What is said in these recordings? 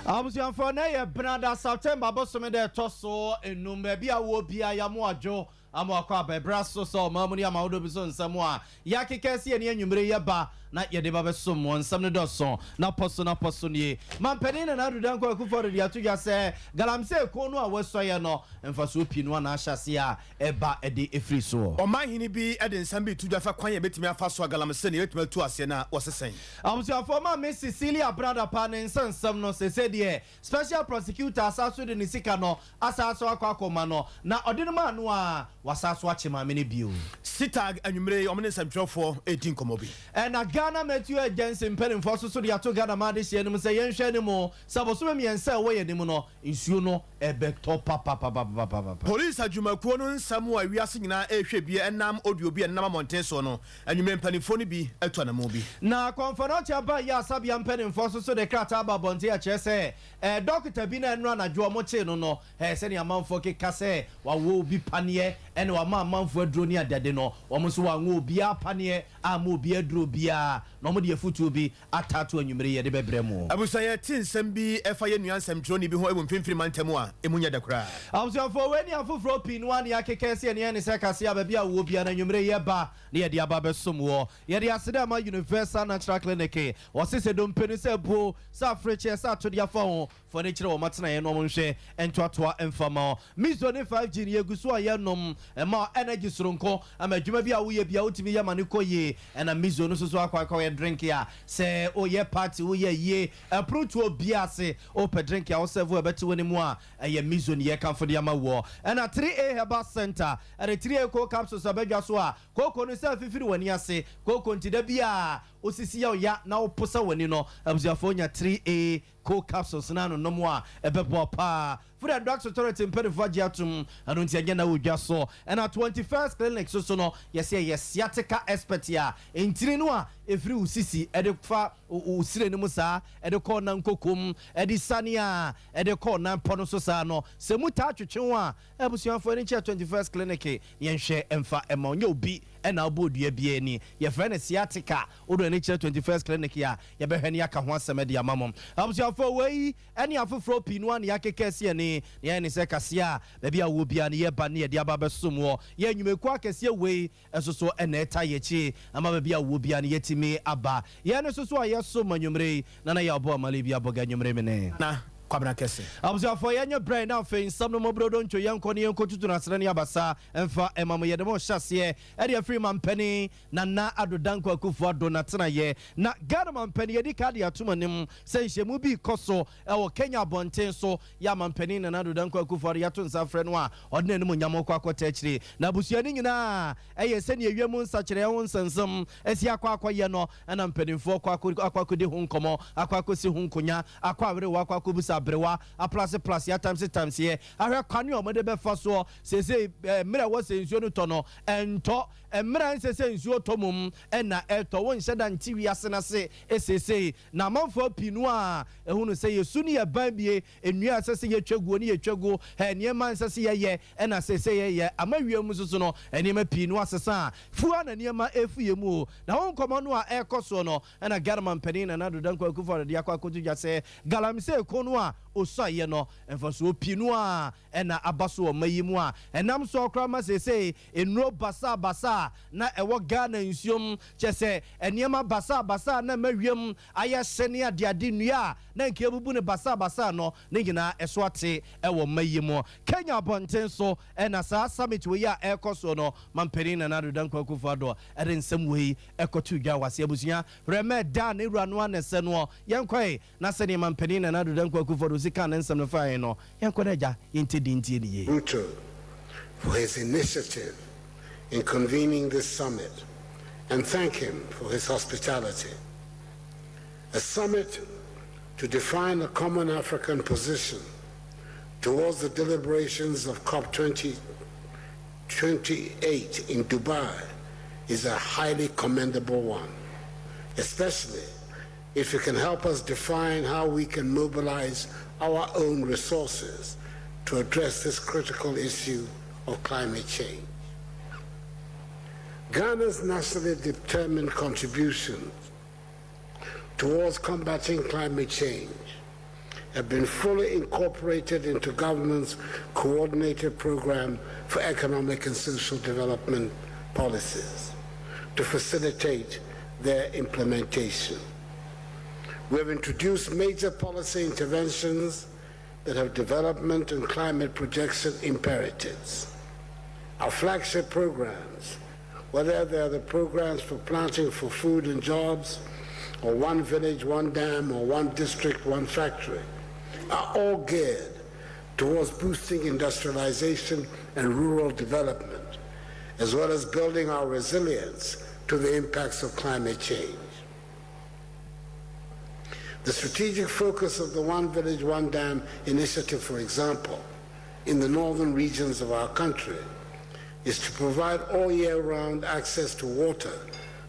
Abusuafoɔ, na yɛ benada, September bosome dɛ ɛtɔ so 5. Baabi a wɔ bia yɛamo adwo ama wakɔ abɛbrɛ so sɛ ɔman mu ne ama ahodoɔ bi so nsɛm a yɛakeka si yɛne anwummere yɛba na yɛde ba bɛsom wɔ. Nsɛm no dɔso na pɔ so na pɔ so nie. Mampanin Nana Addo Dankwa Akufo-Addo de ato dwa sɛ galamsey ko no a wɔasɔeɛ no, mfasoɔ pii no ana ahyɛ ase a ɛba ɛde ɛfiri soɔ. Ɔmanhene bi de nsɛm bi to dwa fa kwan yɛ bɛtumi afa so a galamsey ne yɛbɛtumi atu aseɛ na wɔsesɛn. Abusuafoɔ, ma me Cecilia Brada ne nsa nsɛm no sese deɛ, special prosecutor asa so de ne sika no asa so akɔ akɔma no na ɔde no maa no a wasa so akye maame no bio. CETAG, anwummere ɔmo ne nsɛmtwerɛfoɔ ɛdi nkɔmmɔ bi. Ɛna Ghana Meteo Agency mpanimfoɔ so so de ato Ghana ma adehyɛ no mu sɛ yɛnhwɛ ne mu sɛ bosome 3 a ɛwɔ yɛn anim no, nsuo no ɛbɛtɔ papapapapapa. Police adwumakuo no nsɛm a wiase nyinaa ɛrehwɛ bi ɛnam audio bi ɛnam abɔnten soɔ no, anwummere mpanimfoɔ no bi atu anamo bi. Na Komfo Anokye aba yi asabea mpanimfoɔ so so de krataa aba abɔnten akyerɛ sɛ dɔkita bi na ɛnora anadwo ɔmo kyee no, sɛnea amanfoɔ keka sɛ wawɔ obi paneɛ ɛna wama amanfoɔ aduro ne adade no, wɔn nso wɔanwɔ obiara paneɛ ama obi aduro biara, na wɔn de afutuo bi ataato anwummere yɛde bɛbrɛ mu. Abusua, yɛte nsɛm bi ɛfa yɛ nua nsɛmtwerɛni bi ho ɛwɔ Mfimfini mantam a ɛmu nyɛ dɛ koraa. Abusuafoɔ, wei ne afoforɔ pii no a ne akeka sɛ yɛne ne sɛ kase a baabi a wɔ bia no anwummere yɛba ne yɛde aba bɛsom wɔ. Yɛde aseda ma Universal Natural Clinic. Wɔse sɛ dompe no sɛ buo sɛ aferekyɛ sɛ atode afa ho fɔ ne kyerɛ wɔn atena yɛn no, wɔn nhwɛ ntoatoa mfa ma miso ne 5G no yɛgu so a yɛnom ɛma energy soronko ama adwuma bi a woyɛ bi a wotumi yɛ ma ne kɔ yie. Ɛna miso no nso so akɔ akɔyɛ drink a sɛ woyɛ party, woyɛ yie, ɛpono tuo bi ase, wopɛ drink a wosɛfo ɛbɛte wɔ ne mu a, ɛyɛ miso ne yɛkamfo de ama wɔ. Ɛna 3A Herbal Center ɛde 3A Co capsules abɛdwa so a kooko no sɛ fifiri w'ani ase kooko nti da bi a osisi yɛ ɔya na woposa w'ani no, abusuafoɔ, nya 3A Co capsules na anonom a ɛbɛboa paa. Food and Drugs Authority mpanimfoɔ agye atom, ɛno nti ɛnyɛ na wɔ so. Ɛna 21st Clinic so so no, yɛsɛ yɛ sciatica expert a ntini no a ɛfiri wo sisi ɛde fa wo sire no mu saa ɛde kɔɔ nan kokom ɛde sane a ɛde kɔɔ nan pɔ no so saa no, sɛ mu taa twetwe ho a, abusuafoɔ ani kyerɛ 21st Clinic, yɛnhwɛ ɛmfa ɛma ɔnyɛ obi ɛna wobɔ dua biara ni, yɛfrɛ no sciatica. Wode ani kyerɛ 21st Clinic a, yɛbɛhwɛ ne yɛaka ho asɛm de ama mo. Abusuafoɔ, wei ɛne afoforɔ pii no a ne yɛakeka si ɛne ne yɛne sɛ kaseɛ a baabi a wɔ biara ne yɛba ne yɛde aba bɛsom wɔ yɛ nnwumakuo akɛseɛ wei ɛso so ɛna ɛta yɛkyi ama baabi a wɔ biara ne yɛtumi aba. Yɛn no so so a yɛsom anwummere yi na yɛ ɔbɔ amale bi abɔga anwummere mene Na Kwabena Kɛse. Abusuafoɔ, yɛnyɛ brɛ na afei nsɛm no mmɔborɔdɔ ntwo yɛnkɔ ne yɛnkɔ tutu no asrɛ ne abasa ɛmfa ɛma mo. Yɛde mo hyɛ aseɛ ɛde afiri mampani Nana Addo Dankwa Akufo Addo n'atenaeɛ. Na Ghana mampani yɛdi ka de atom anim sɛ nhyɛmu bi kɔ so ɛwɔ Kenya abɔnten so. Yɛ amampanin Nana Addo Dankwa Akufo Addo, yɛato nsa frɛ no a ɔde n'anim nyam kɔ akɔta akyire na abusua no nyinaa ɛyɛ sɛnea ewiem nsakyerɛeɛ ho nsɛnsɛm asi akɔ akɔyɛ no, ɛna mpanimfoɔ kɔ akɔ akɔdi ho nkɔmmɔ, akɔ akɔsi ho nkonya, akɔ awerewa, akɔ akɔbusa aberewa aplaseplase atamse tamseɛ ahwɛ kwane a wɔde bɛfa soɔ. Seesei mmerɛ ɛwɔ sɛ nsuo no tɔ no ɛntɔ, mmerɛ nsɛ sɛ nsuo tɔ mom ɛna ɛtɔ. Wo nhyɛ da nte wiase no ase seesei na amanfoɔ pii no a ɛhunu sɛ yɛsu ne yɛban bie nnua a ɛsɛ sɛ yɛtwa guo ne yɛtwa guo, nneɛma nsɛ sɛ yɛyɛ ɛna sɛ yɛyɛ ama wiem nso so no, nneɛma pii no asesa a fua na nneɛma ɛfu yɛ mu o. Na ho nkɔmmɔ no a ɛrekɔ soɔ no, ɛna Ghana mampanin Nana Addo Dankwa Akufo-Addo de akɔ akɔto dwa sɛ galamsey ko no a ɔsuaeɛ no, mfasoɔ pii no a ɛna aba so wɔ ma yi mu a ɛnam so koraa ma seesei nnuro basabasa a na ɛwɔ Ghana nsuom, kyɛ sɛ nneɛma basabasa a na ma wiem ayɛ hyɛ ne adeade, nnua a na nka ebubu no basabasa no, ne nyinaa ɛso ate ɛwɔ ma yi mu. Kenya abɔnten so ɛna saa summit wei a ɛrekɔ soɔ no, mampanin Nana Addo Dankwa Akufo-Addo ɛde nsɛm wei ɛkɔto dwa wase. Abusua, rɛmɛ da ne wura no anɛsɛ no, yɛnkɔe na sɛdeɛ mampanin Nana Addo Dankwa Akufo-Addo si ka ne nsɛm no faeɛ no, yɛnkɔ no agya yɛnte di ntie ne yie. Ruto for his initiative in convening this summit and thank him for his hospitality. A summit to define a common African position towards the deliberations of COP20 28 in Dubai is a highly commendable one, especially if it can help us define how we can mobilize our own resources to address this critical issue of climate change. Ghana's nationally determined contributions towards combating climate change have been fully incorporated into government's coordinated program for economic and social development policies to facilitate their implementation. We have introduced major policy interventions that have development and climate projection imperatives. Our flagship programs, whether they are the programs for planting for food and jobs, or one village, one dam, or one district, one factory, are all geared towards boosting industrialization and rural development, as well as building our resilience to the impacts of climate change. The strategic focus of the One Village, One Dam initiative, for example, in the northern regions of our country, is to provide all year round access to water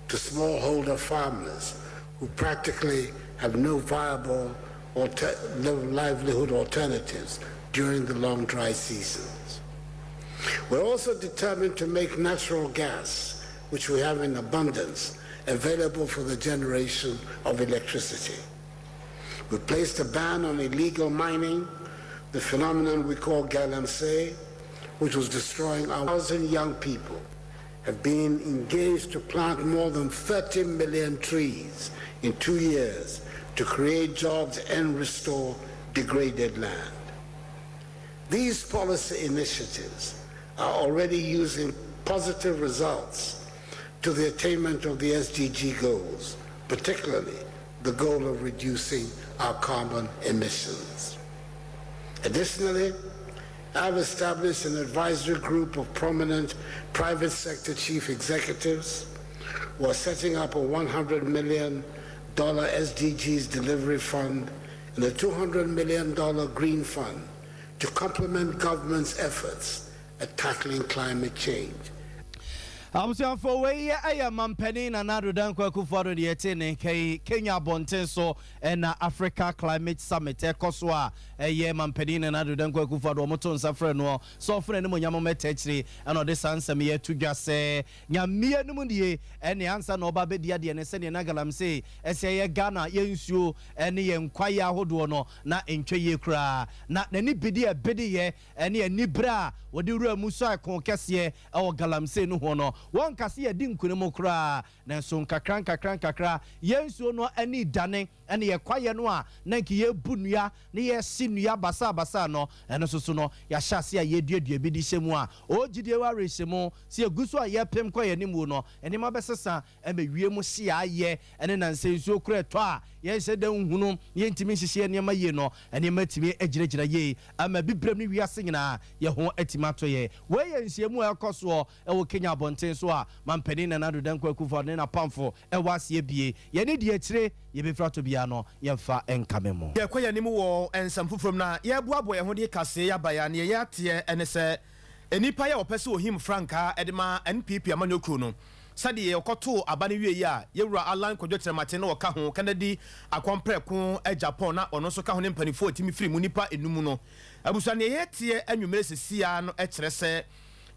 to smallholder farmers who practically have no viable livelihood alternatives during the long dry seasons. We're also determined to make natural gas, which we have in abundance, available for the generation of electricity. We placed a ban on illegal mining, the phenomenon we call galamsey, which was destroying our thousand young people have been engaged to plant more than 30 million trees in 2 years to create jobs and restore degraded land. These policy initiatives are already using positive results to the attainment of the SDG goals, particularly the goal of reducing our carbon emissions. Additionally, I've established an advisory group of prominent private sector chief executives who are setting up a $100 million SDGs delivery fund and a $200 million green fund to complement government's efforts at tackling climate change. Abusuafo, wei ɛyɛ mampanin Nana Addo Dankwa Akufo-Addo deɛ ɛte ne nkai Kenya abɔnten so ɛna Africa Climate Summit ɛkɔ so a ɛyɛ mampanin Nana Addo Dankwa Akufo-Addo ɔmo to nsa frɛ no sɛ ɔfrɛ ne mu nyam mɛta akyire ɛna ɔde saa nsɛm yɛ to dwa sɛ nyameɛ no mu nie ɛne ansa na ɔba bɛdi adeɛ ne sɛdeɛ na galamsey ɛsɛ ɛyɛ Ghana yɛ nsuo ɛne yɛn nkwaeɛ ahodoɔ no na ntwa yie koraa na n'ani bidi ɛbidi ɛne ani berɛ a wɔde wura mu so ɛko kɛseɛ ɛwɔ galamsey no ho no wɔn kase yɛdi nkunim koraa, nanso nkakra nkakra nkakra yɛn nsuo no ani dane ɛne yɛ kwaeɛ no a na nka yɛbu nnua ne yɛsi nnua basabasa no ɛno nso so no yɛahyɛ ase a yɛduadua bi de hyɛ mu a ɔgyidie wɔ arehyɛ mu sɛ yɛgu so a yɛpem kɔ yɛn anim no nneɛma bɛsesa ɛma wiem si ayɛ ɛne nansɛ nsuo kora ɛtɔ a yɛnhyɛ da nhunu yɛntumi nhyehyɛ nneɛma yie no nneɛma atumi agyinagyina yie ama bibirem ne wiase nyinaa yɛ ho atumi atɔ yɛ. Wei yɛ nhyiamu a ɛkɔ soɔ ɛwɔ Kenya abɔnten so a mampanin Nana Addo Dankwa Akufo ne napamfo ɛwɔ aseɛ bie yɛne deɛ akyire yɛbɛfiri ato biara no yɛmfa nkame mu. Yɛkɔ yɛn anim wɔ nsɛm foforɔ mu na yɛboaboa yɛn ho de kaseɛ yɛaba yɛ neɛ yɛateɛ ɛne sɛ nnipa yɛ wɔpɛ sɛ ohim frankaa ɛde ma NPP amanyɔkuo no sɛdeɛ ɔkɔtoo aba no wie yi a yɛwura Alan Kwadwo Kyerɛmaten na wɔka ho, Kennedy Akɔmprɛko Agyapong na ɔno nso ka ho ne mpanimfoɔ a ɛtumi firi mu nipa enum no. Abusua, neɛ yɛteɛ anwummerɛ sesia no kyerɛ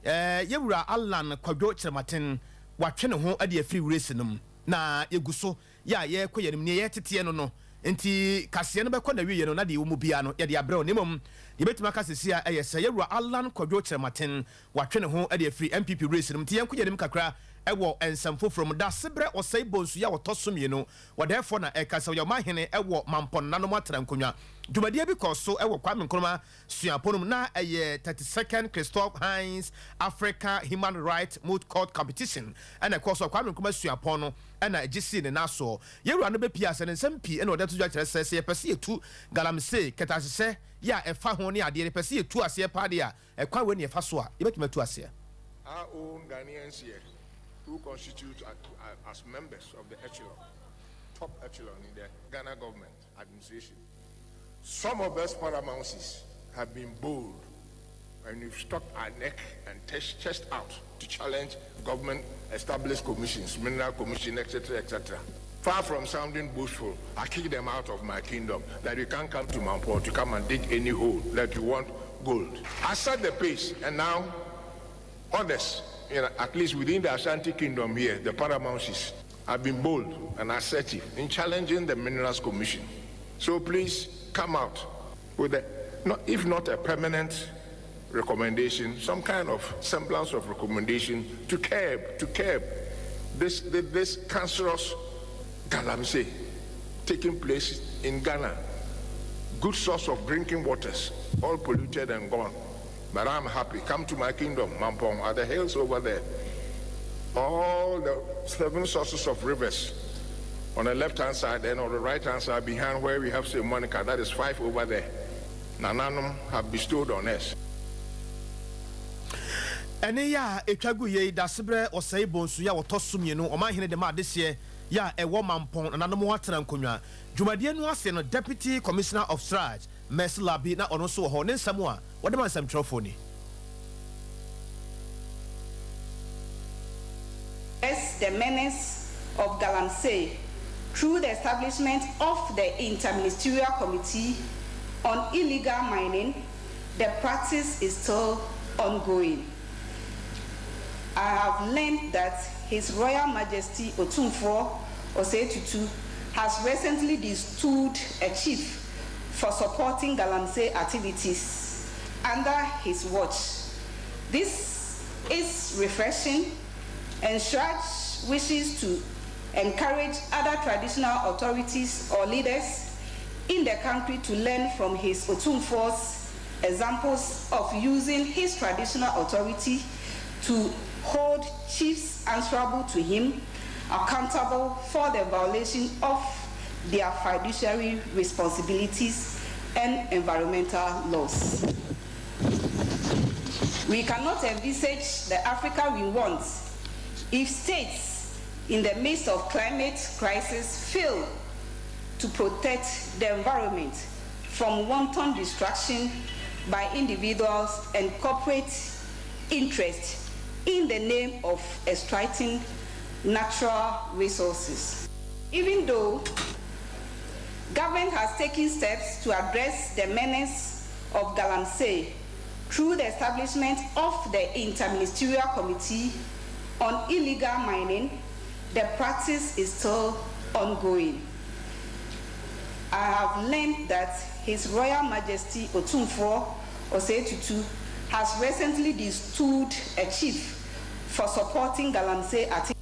sɛ yɛwura Alan Kwadwo Kyerɛmaten watwe ne ho de afiri race no mu na yɛgu so yɛ a yɛkɔ yɛn nim neɛ yɛteteɛ no nti kaseɛ no bɛkɔ na wieɛ no na deɛ ɛwɔ mu biara no yɛde abrɛ wo. Na mmom deɛ yɛbɛtumi aka sesi a ɛyɛ sɛ yɛwura Alan Kwadwo Kyerɛmaten watwe ne ho de afiri NPP race no mu. Nti yɛnkɔ yɛnim kakra ɛwɔ nsɛm foforɔ mu. Dasebrɛ Ɔsɛe Bonsu a wɔtɔ so mmienu wɔdɛɛfoɔ na ɛka sɛ ɔyɛ ɔmahene ɛwɔ Mampɔn atena nkonnwa. Dwumadie bi kɔ so ɛwɔ Kwame Nkrumah suapɔn mu na ɛyɛ 32nd Christoph Heinz Africa Human Rights Moot Court Competition ɛna ɛkɔ so Kwame Nkrumah suapɔn no ɛna ɛgye sii ne nan soɔ. Yɛwura no bɛpie asɛ ne nsɛm pii ɛna ɔde ato dwa kyerɛ sɛ sɛ yɛpɛ sɛ yɛtu galamsey kɛtɛahyehyɛ yɛ a ɛfa ho ne adeɛ yɛpɛ sɛ yɛtu aseɛ paa deɛ a ɛkwan wei ne yɛfa so a yɛbɛtumi atu aseɛ. Our own Ghanaians here who constitute as members of the echelon, top echelon in the Ghana government administration. Some of us paramounts have been bold and we've stuck our neck and chest out to challenge government established commissions, mineral commission, etc., etc. Far from sounding boastful, I kick them out of my kingdom that you can't come to Mampong to come and dig any hole that you want gold. I set the pace, and now others, at least within the Ashanti Kingdom here, the paramounts have been bold and assertive in challenging the Minerals Commission. So please come out. With a, not, if not a permanent recommendation, some kind of semblance of recommendation to curb this cancerous galamsey taking place in Ghana. Good source of drinking waters, all polluted and gone. But I'm happy. Come to my kingdom, Mampong, at the hills over there. All the seven sources of rivers on the left hand side and on the right hand side behind where we have St. Monica, that is five over there. Nananom have bestowed on us. Ɛne yɛ a ɛtwa gu yei Dasebrɛ Ɔsɛe Bonsu yɛ a wɔtɔ so mmienu, ɔmanhene de ma adehyeɛ yɛ a ɛwɔ Mampɔn nananom ho atena nkonnwa dwumadie no ase no, Deputy Commissioner of CHRAJ Mercy Labi na ɔno nso wɔ hɔ ne nsɛm a wɔde ma nsɛmtwerɛfoɔ ni. The menace of galamsey through the establishment of the Interministerial Committee on Illegal Mining, the practice is still ongoing. I have learned that His Royal Majesty Otumfuo Osei Tutu has recently destooled a chief for supporting galamsey activities under his watch. This is refreshing, and CHRAJ wishes to encourage other traditional authorities or leaders in the country to learn from his Otumfuo's examples of using his traditional authority to hold chiefs answerable to him accountable for the violation of their fiduciary responsibilities and environmental laws. We cannot envisage the Africa we want if states in the midst of climate crisis fail to protect the environment from wanton destruction by individuals and corporate interests in the name of extracting natural resources. Even though government has taken steps to address the menace of galamsey through the establishment of the Interministerial Committee on Illegal Mining, the practice is still ongoing. I have learned that His Royal Majesty Otumfuo Osei Tutu has recently destooled a chief for supporting galamsey activities.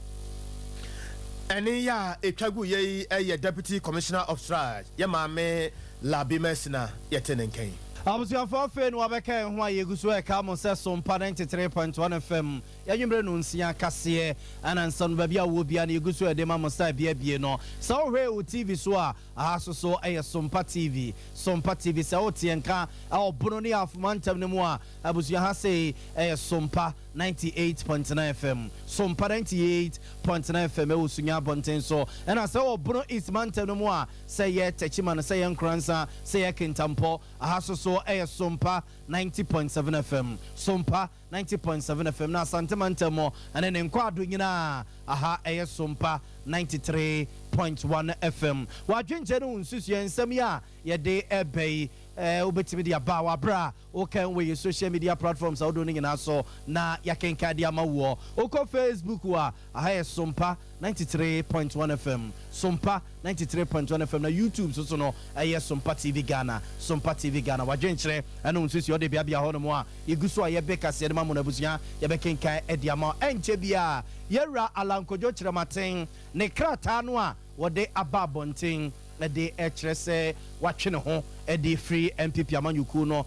Ɛne yɛ a ɛtwa gu yɛ yi yɛ Deputy Commissioner of CHRAJ, yɛ maame Labi Mercy na yɛte ne nkɛn. Abusuafoɔ, afei no wabɛka yɛn ho a, yɛgu so ɛka mo sɛ Sompa 93.1 FM, yɛnwummerɛ no 6 kaseɛ ɛna nsa no baabi a wɔ bia no, yɛgu so ɛde ma mo sa biabie no. Sɛ wohwɛ wo TV so a, aha so so ɛyɛ Sompa TV, Sompa TV. Sɛ woteɛ nka ɛwɔ Bono ne Afoma ntam no mu a, abusua, ha sei ɛyɛ Sompa 98.9 FM, Sompa 98.9 FM ɛwɔ Sunya abɔnten so. Ɛna sɛ wɔ Bono East mantam no mu a, sɛ yɛ Tɛkyima no, sɛ yɛ Nkoransa, sɛ yɛ Kintampɔ, aha so so ɛyɛ Sompa 90.7 FM, Sompa 90.7 FM. Na Asante mantam mu ɛne ne nkɔ nyinaa, aha ɛyɛ Sompa 93.1 FM. Wadwenkyɛ no wo nsusua nsɛm yi a yɛde ɛbɛ yi, wobɛtumi de aba waberɛ a wokan wɔ yɛ social media platforms a wodɔ no nyinaa so na yɛkenka de ama woɔ. Wokɔ Facebook a, aha yɛ Sompa 93.1 FM, Sompa 93.1 FM. Na YouTube so so no ɛyɛ Sompa TV Ghana, Sompa TV Ghana. Wadwenkyerɛ ɛne wo nsusua wode beabea hɔ no mu a, yɛgu so a yɛbɛ kaseɛ de ma mo no, abusua, yɛbɛkenkan ɛde ama. Ɛnkyɛ biaa yɛwura Alan Kwadwo Kyerɛmaten ne krataa no a wɔde aba abɔnten ɛde ɛkyerɛ sɛ watwe ne ho ɛde firi NPP amanyɔkuo no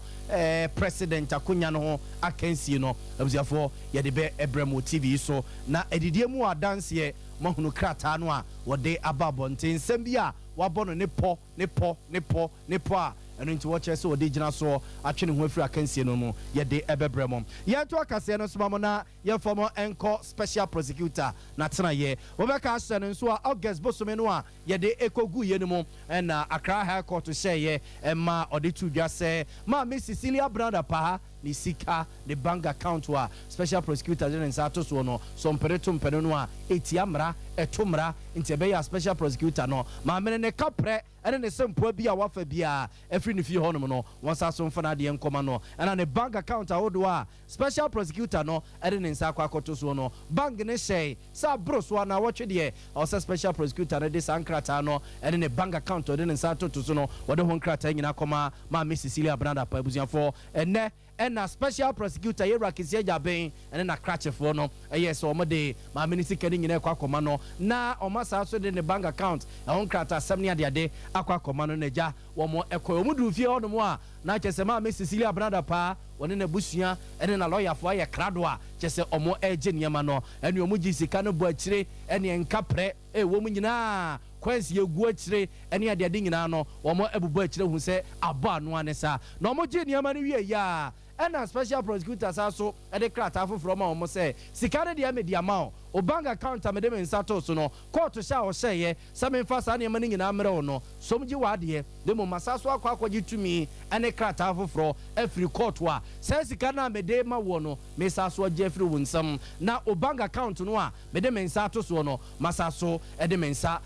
president akonnwa no ho akansie no, abusuafoɔ, yɛde bɛ ɛbrɛ mu TV yi so na adidie mu adanseɛ mahunu krataa no a wɔde aba abɔnten, nsɛm bi a wabɔ no ne pɔ ne pɔ ne pɔ ne pɔ a ɛno nti wɔkyerɛ sɛ wɔde gyina soɔ atwe ne ho afiri akansie no mu, yɛde ɛbɛbrɛ mu. Yɛnto akaseɛ no soma mo na yɛmfa mo nkɔ special prosecutor na tenayɛ. Wɔbɛka ahyɛ no nso a, August bosome no a yɛde ɛkɔgu yɛ no mu ɛna Accra High Court hyɛeɛ ɛma ɔde to dwa sɛ Maame Cecilia Brada Paa. Ne sika, ne bank account a Special Prosecutor de ne nsa ato soɔ no, sɛ ɔmpene to mpene no a, ɛtia mmara, ɛto mmara, nti ɛbɛyɛ a Special Prosecutor no maame no ne kaprɛ ne ne sɛmpoa bi a wafa biara afiri ne fie hɔnom no, wɔnsa so mfa n'adeɛ nkɔma no, ɛna ne bank account ahodoɔ a Special Prosecutor no de ne nsa akɔ akɔto soɔ no, bank no hyɛe sɛ aboro so a naawɔtwe deɛ, ɛwɔ sɛ Special Prosecutor no de saa nkrataa no ne ne bank account a ɔde ne nsa atoto so no, wɔde ho nkrataa nyinaa kɔma Maame Cecilia Abena Dapaah. Abusuafoɔ, ɛnnɛ na Special Prosecutor Yewura Kissi Agyabeng ne n'akrakyefoɔ no yɛɛ sɛ wɔde maame no sika no nyinaa rekɔ akɔma no, na wɔasan nso de ne bank account ɛho nkrataasɛm ne adeade akɔ akɔma no. N'agya, wɔkɔe. Wɔduruu fie hɔnom a, na kyerɛ sɛ Maame Cecilia Abena Dapaah, wɔne n'abusua ne n'alɔyafoɔ ayɛ krado a kyerɛ sɛ wɔregye nneɛma no. Ɛnneɛ wɔgyee sika no bɔɔ akyire ne nkaprɛ a ɛwɔ mu nyinaa, coins yɛgu akyire ne adeade nyinaa no, wɔbobɔ akyire hu sɛ abɔ ano ara ne saa. Na wɔgyee nneɛma no wieeɛ a, ɛnna Special Prosecutor san so de krataa foforɔ maa wɔn sɛ, Sika no deɛ mede ama wo, wo bank account a mede me nsa too so no, kɔɔto hyɛ a ɔhyɛeɛ sɛ memfa saa nneɛma no nyinaa mmrɛ wo no, som gye w'adeɛ, na mmom masan so akɔ akɔgye tumi ne krataa foforɔ afiri kɔɔto a saa sika no a mede rema woɔ no, mesan so agye afiri wo nsam, na wo bank account no a mede me nsa ato soɔ no, masan so de me nsa,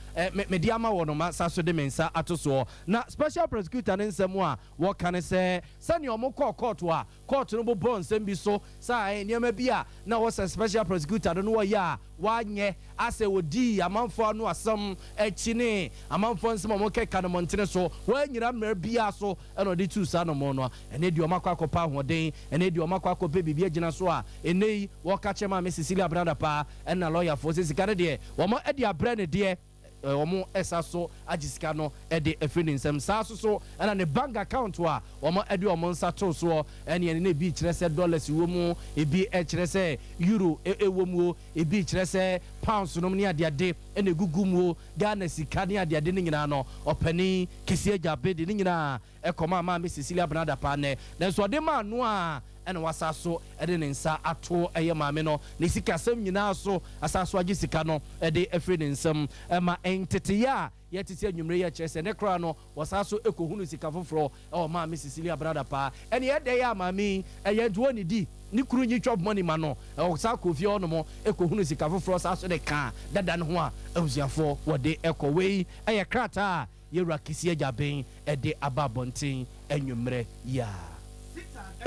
mede ama woɔ no, masan so de me nsa ato soɔ. Na Special Prosecutor no nsɛm a wɔka ne sɛ, sɛdeɛ wɔkɔɔ kɔɔto a kɔɔto no bobɔɔ nsɛm bi so sɛ nneɛma bi a na ɛwɔ sɛ Special Prosecutor no no ɔyɛ a wanyɛ, asɛ ɔdii amanfoɔ ano asɛm akyi ne amanfoɔ nsɛm a wɔkeka no mmɔntene so, wannyina mmara biara so na ɔde tuu saa anammɔn no. Ɛnnɛ deɛ wɔakɔ akɔpɛ ahoɔden, ɛnnɛ deɛ wɔakɔ akɔpɛ biribi agyina so a ɛnnɛ yi wɔka kyerɛ Maame Cecilia Abena Dapaah ne n'alɔyafoɔ sɛ sika no deɛ wɔde abrɛ no deɛ, Wɔsan so agye sika no de afiri ne nsam. Saa nso so na ne bank account a wɔde wɔn nsa too soɔ ne ɛno no ebi kyerɛ sɛ dollars wɔ mu, ebi kyerɛ sɛ euro wɔ mu o, ebi kyerɛ sɛ pounds nom ne adeade na egugu mu o, Ghana sika ne adeade no nyinaa no, ɔpanin Kissi Agyabbe de ne nyinaa kɔmaa Maame Cecilia Abena Dapaah nnɛ. Nanso ɔde maa no a ɛna wasa so de ne nsa ato ɛyɛ maame no ne sikasɛm nyinaa so asan so agye sika no de afiri ne nsam. Ɛma nteteyɛ a yɛtete anwummere yi kyerɛ sɛ ne koraa no wɔsan so kɔhunu sika foforɔ wɔ Maame Cecilia Abena Dapaah. Ɛnneɛ ɛdɛn a maame yi ɛyɛ nti ɔnnidi ne kunu nyi chop money ma no. Ɔsan kɔɔ fie hɔnom kɔhunu sika foforɔ san so de kaa dada no ho a abusuafoɔ wɔde kɔ. Wei yɛ krataa a Yɛwura Kissi Agyabeng de aba abɔnten anwummerɛ yi ara.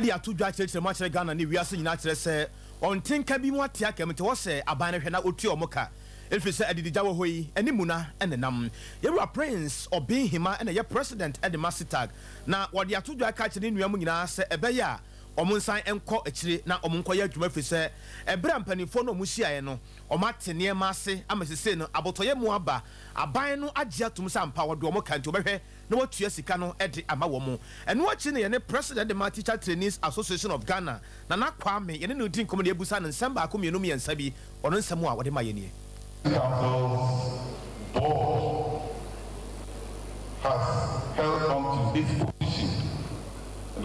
De ato dwa akyerɛkyerɛ mu akyerɛ Ghana ne wiase nyinaa kyerɛ sɛ ɔnte nka bi mu ate aka mu nti ɛwɔ sɛ aban no hwɛ na ɔtua wɔn ka ɛfiri sɛ adidigya wɔ hɔ yi ɛne muna na ɛnam. Yɛwura Prince Obeng Hima na ɛyɛ President de ma CETAG na wɔde ato dwa aka akyerɛ ne nua mu nyinaa sɛ ɛbɛyɛ a wɔn nsan nkɔ akyire na wɔn nkɔyɛ adwuma ɛfiri sɛ ɛberɛ a mpanimfoɔ no wɔn hyiaeɛ no wɔn ate nneɛma ase ama sesei no abotɔyɛ mu aba. Aban no agye atom sɛ ampa wɔde wɔn ka nti wɔbɛhwɛ na wɔatua sika no de ama wɔn. Ɛno akyi no yɛne President de ma Teacher Trainees Association of Ghana, Nana Kwame, yɛne no redi nkɔmmɔ na yɛabisa no nsɛm baako mmienu mmiɛnsa bi. Ɔno nsɛm a ɔde ma yɛn nie. Council's board has held on to its position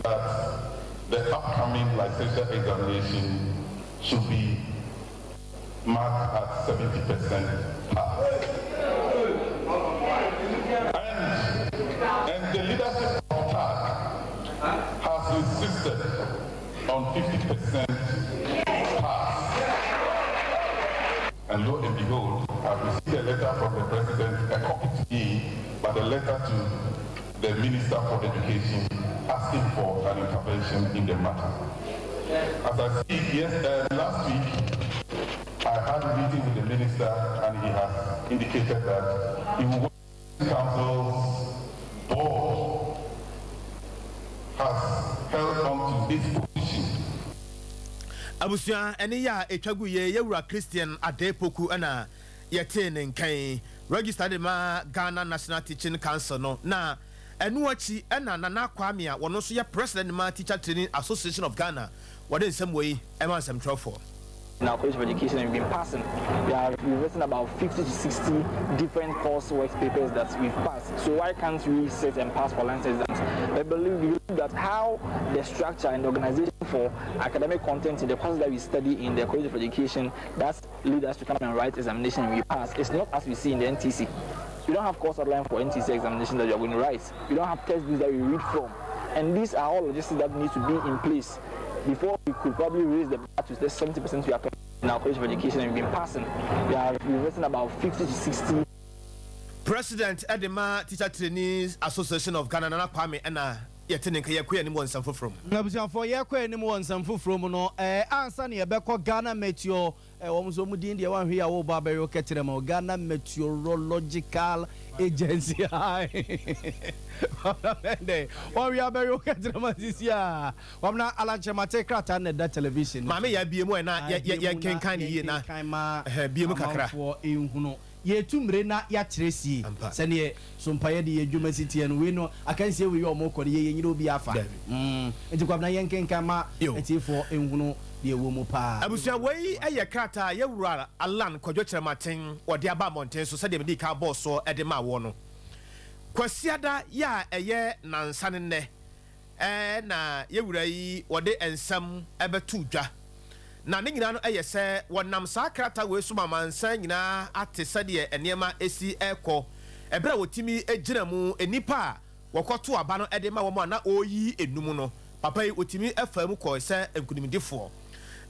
that the upcoming licensure examination should be marked at 70% pass. And the leadership of TAG has insisted on 50% pass. And lo and behold, I've received a letter from the president, a copy to me, but a letter to the Minister for Education asking for an intervention in the matter. As I speak, yes, last week I had a meeting with the minister and he has indicated that he will work Council's board has held on to its position. Abusua ɛne yɛ a ɛtwa gu yɛ yɛwura Christian Adei Poku ɛna yɛtee ne nka yi, register de ma Ghana National Teaching Council no na ɛno akyi ɛna Nana Kwame a wɔno nso yɛ President ma Teacher Training Association of Ghana wɔde nsɛm wei ɛma nsɛmtwerɛfoɔ. In our College of Education, we've been passing. We have we've written about 50 to 60 different coursework papers that we've passed. So why can't we sit and pass for license exams? I believe, we believe that how the structure and the organization for academic content in the courses that we study in the College of Education that lead us to come and write examination and we pass. It's not as we see in the NTC. We don't have course outline for NTC examination that you are going to write. We don't have textbooks that we read from. And these are all logistics that need to be in place. Before we could probably raise the bar to the 70% we are talking in our College of Education and we've been passing, we have we've written about 50 to 60. President de ma Teacher Trainees Association of Ghana, Nana Kwame ɛna yɛte ne nka. Yɛkɔ anim wɔ nsɛm foforɔ mu. Abusuafoɔ, yɛkɔ anim wɔ nsɛm foforɔ mu no, ansa ne yɛbɛkɔ Ghana Meteo, wɔn nso wɔn din deɛ wɔahwɛ yi a wɔrebɔ abɛyɛ kɛkyerɛ ma Ghana Meteorological Agency, wɔn abɛyɛ kɛkyerɛ ma sisi a wɔn na alankyerɛmate krataa na ɛda television. Maame yɛ abie mu ɛ na yɛ kenkan ne yie na bie mu kakra. Amanfoɔ ehunu yɛtu mmire na yɛakyerɛ sie sɛneɛ sompaeɛ de yɛ dwuma si teɛ no. Wei no akansie wei yɛ ɔmo kɔ no yɛyɛ nyina obi afa nti Kwabena, yɛnkenkan ma atiefoɔ nhunu deɛ ɛwɔ mu paa. Abusua, wei yɛ krataa yɛwura Alan Kwadwo Kyerɛmaten wɔde aba abɔnten so. Sɛdeɛ mede ka bɔɔ soɔ de ma wɔ no, Kwasiada yɛ a ɛyɛ nansa ne nnɛ na yɛwura yi wɔde nsɛm ɛbɛto dwa, na ne nyinaa no yɛ sɛ wɔnam saa krataa wei so ma amansan nyinaa ate sɛdeɛ nneɛma esi ɛkɔ ɛberɛ a wɔtumi gyina mu nnipa a wɔkɔto aba no de ma wɔn a na ɔreyi enum no. Papa yi wɔtumi fa mu kɔɔ sɛ nkunimdifoɔ,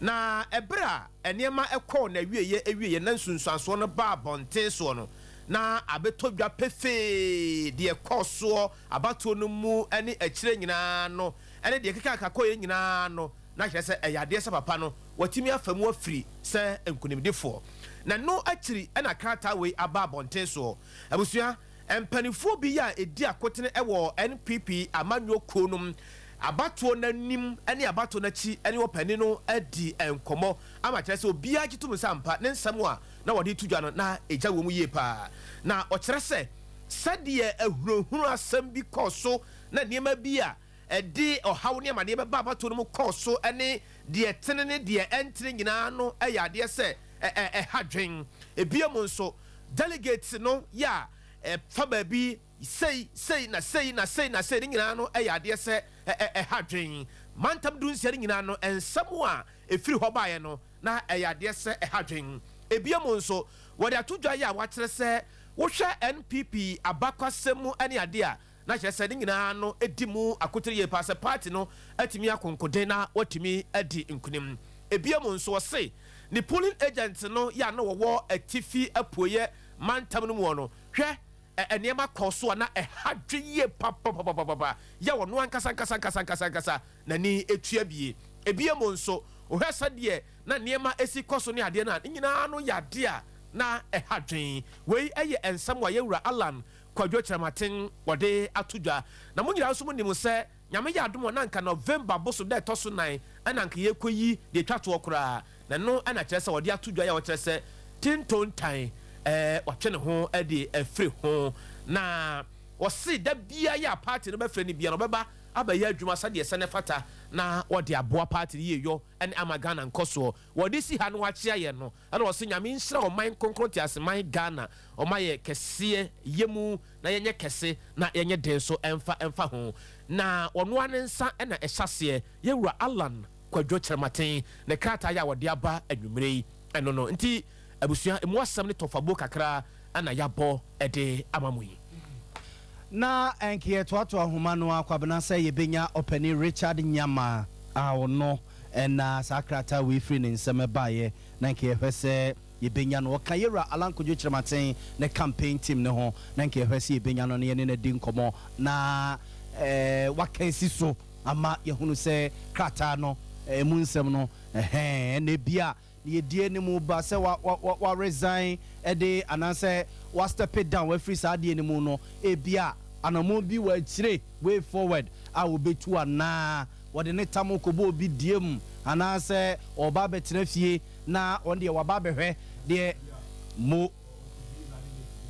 na ɛberɛ a nneɛma ɛkɔɔ na awieɛ awieɛ na nsunsuansoɔ no baa abɔnten soɔ no, na abɛtɔ dwa pefee deɛ kɔɔ soɔ abatoɔ no mu ne akyire nyinaa no ne deɛ keka kɔɛ nyinaa no, na kyerɛ sɛ ɛyɛ adeɛ sɛ papa no watumi afa mu afiri sɛ nkunimdifoɔ. Na no akyiri ɛna krataa wei aba abɔnten soɔ. Abusua, mpanimfoɔ bi a ɛdi akotene wɔ NPP amanyɔ kuo no abatoɔ n'anim ne abatoɔ n'akyi ne ɔpanin no adi nkɔmmɔ ama kyerɛ sɛ obiara gye tom sɛ ampa ne nsɛm a na wɔde to dwa no na ɛgya wɔ mu yie paa. Na ɔkyerɛ sɛ sɛdeɛ ahunahunu asɛm bi kɔɔ so na nneɛma bi a ɛde ɔhaw ne amadeɛ bɛba abatoɔ no mu kɔɔ so ne deɛ tene ne deɛ ɛntene nyinaa no yɛ adeɛ sɛ ɛha dwen. Ebia mu nso delegates no yɛ a ɛfa baabi sei sei na sei na sei na sei ne nyinaa no yɛ adeɛ sɛ ɛha dwen. Mantam 16 no nyinaa no, nsɛm a ɛfiri hɔ baeɛ no na ɛyɛ adeɛ sɛ ɛha dwen. Ebia mu nso wɔde ato dwa yɛ a wɔakyerɛ sɛ wohwɛ NPP abakwasɛm mu ne adeɛ a na kyerɛ sɛ ne nyinaa no di mu akotire yie paa sɛ party no atumi akonkoden na watumi adi nkunim. Ebia mu nso ɔse ne polling agent no yɛ a na wɔwɔ atifi apueɛ mantam no mu no, hwɛ nneɛma kɔɔ so a na ɛha dwe yie papapapapa yɛ ɔno ankasa ankasa ankasa ankasa ankasa n'ani etua bie. Ebia mu nso ohwɛ sɛdeɛ na nneɛma esi kɔ so ne adeɛ no a ne nyinaa no yɛ adeɛ a na ɛha dwen. Wei ɛyɛ nsɛm a yɛwura Alan Kwadwo Kyerɛmaten wɔde ato dwa. Na mo nyinaa nso mo nim sɛ Nyame yɛ adom a na nka November boso da ɛtɔ so 4 ɛna nka yɛkɔ yi deɛ etwa toɔ koraa, na ɛno ɛna kyerɛ sɛ wɔde ato dwa yɛ a wɔkyerɛ sɛ tintontan watwe ne ho de afiri ho, na wɔse da bia yɛ a party no bɛfrɛ no bia no ɔbɛba abɛyɛ adwuma sɛdeɛ sɛ ne fata na wɔde aboa party no yie yɔ ne ama Ghana nkɔsoɔ. Wɔde si ha no wakyea yɛn no, ɛna wɔse Nyame nhyira ɔman kronkron te aseman Ghana, ɔma yɛ kɛseɛ yɛ mu na yɛnyɛ kɛse na yɛnyɛ den so ɛmfa ɛmfa ho. Na ɔnoa ne nsa ɛna ɛhyɛ aseɛ. Yɛwura Alan Kwadwo Kyerɛmaten ne krataa yɛ a wɔde aba anwummerɛ yi ɛno no nti, abusua, emu asɛm ne tɔfabo kakra ɛna yɛabɔ ɛde ama mo yi. Na ɛnke yɛtoatoa ahoma no akwabena sɛ yɛbɛnya ɔpani Richard Nyama a ɔno ɛna saa krataa wei firi ne nsɛm ɛbaeɛ, na nka yɛhwɛ sɛ yɛbɛnya no. Ɔka yɛwura Alan Kwadwo Kyerɛmaten ne campaign team ne ho, na nka yɛhwɛ sɛ yɛbɛnya no ne yɛne no adi nkɔmmɔ na waka asi so ama yɛhunu sɛ krataa no ɛmu nsɛm no ɛhɛn ɛna ebia ne yɛdi anim ba sɛ wa wa wa wa resign ɛde anaasɛ wa step it down wafiri saa adeɛ no mu no, ebia anammɔn bi wɔ akyire, way forward a wɔbɛtu anaa wɔde ne tam kɔbɔ obi die mu anaasɛ ɔba abɛtena fie na wɔn deɛ waba abɛhwɛ deɛ mo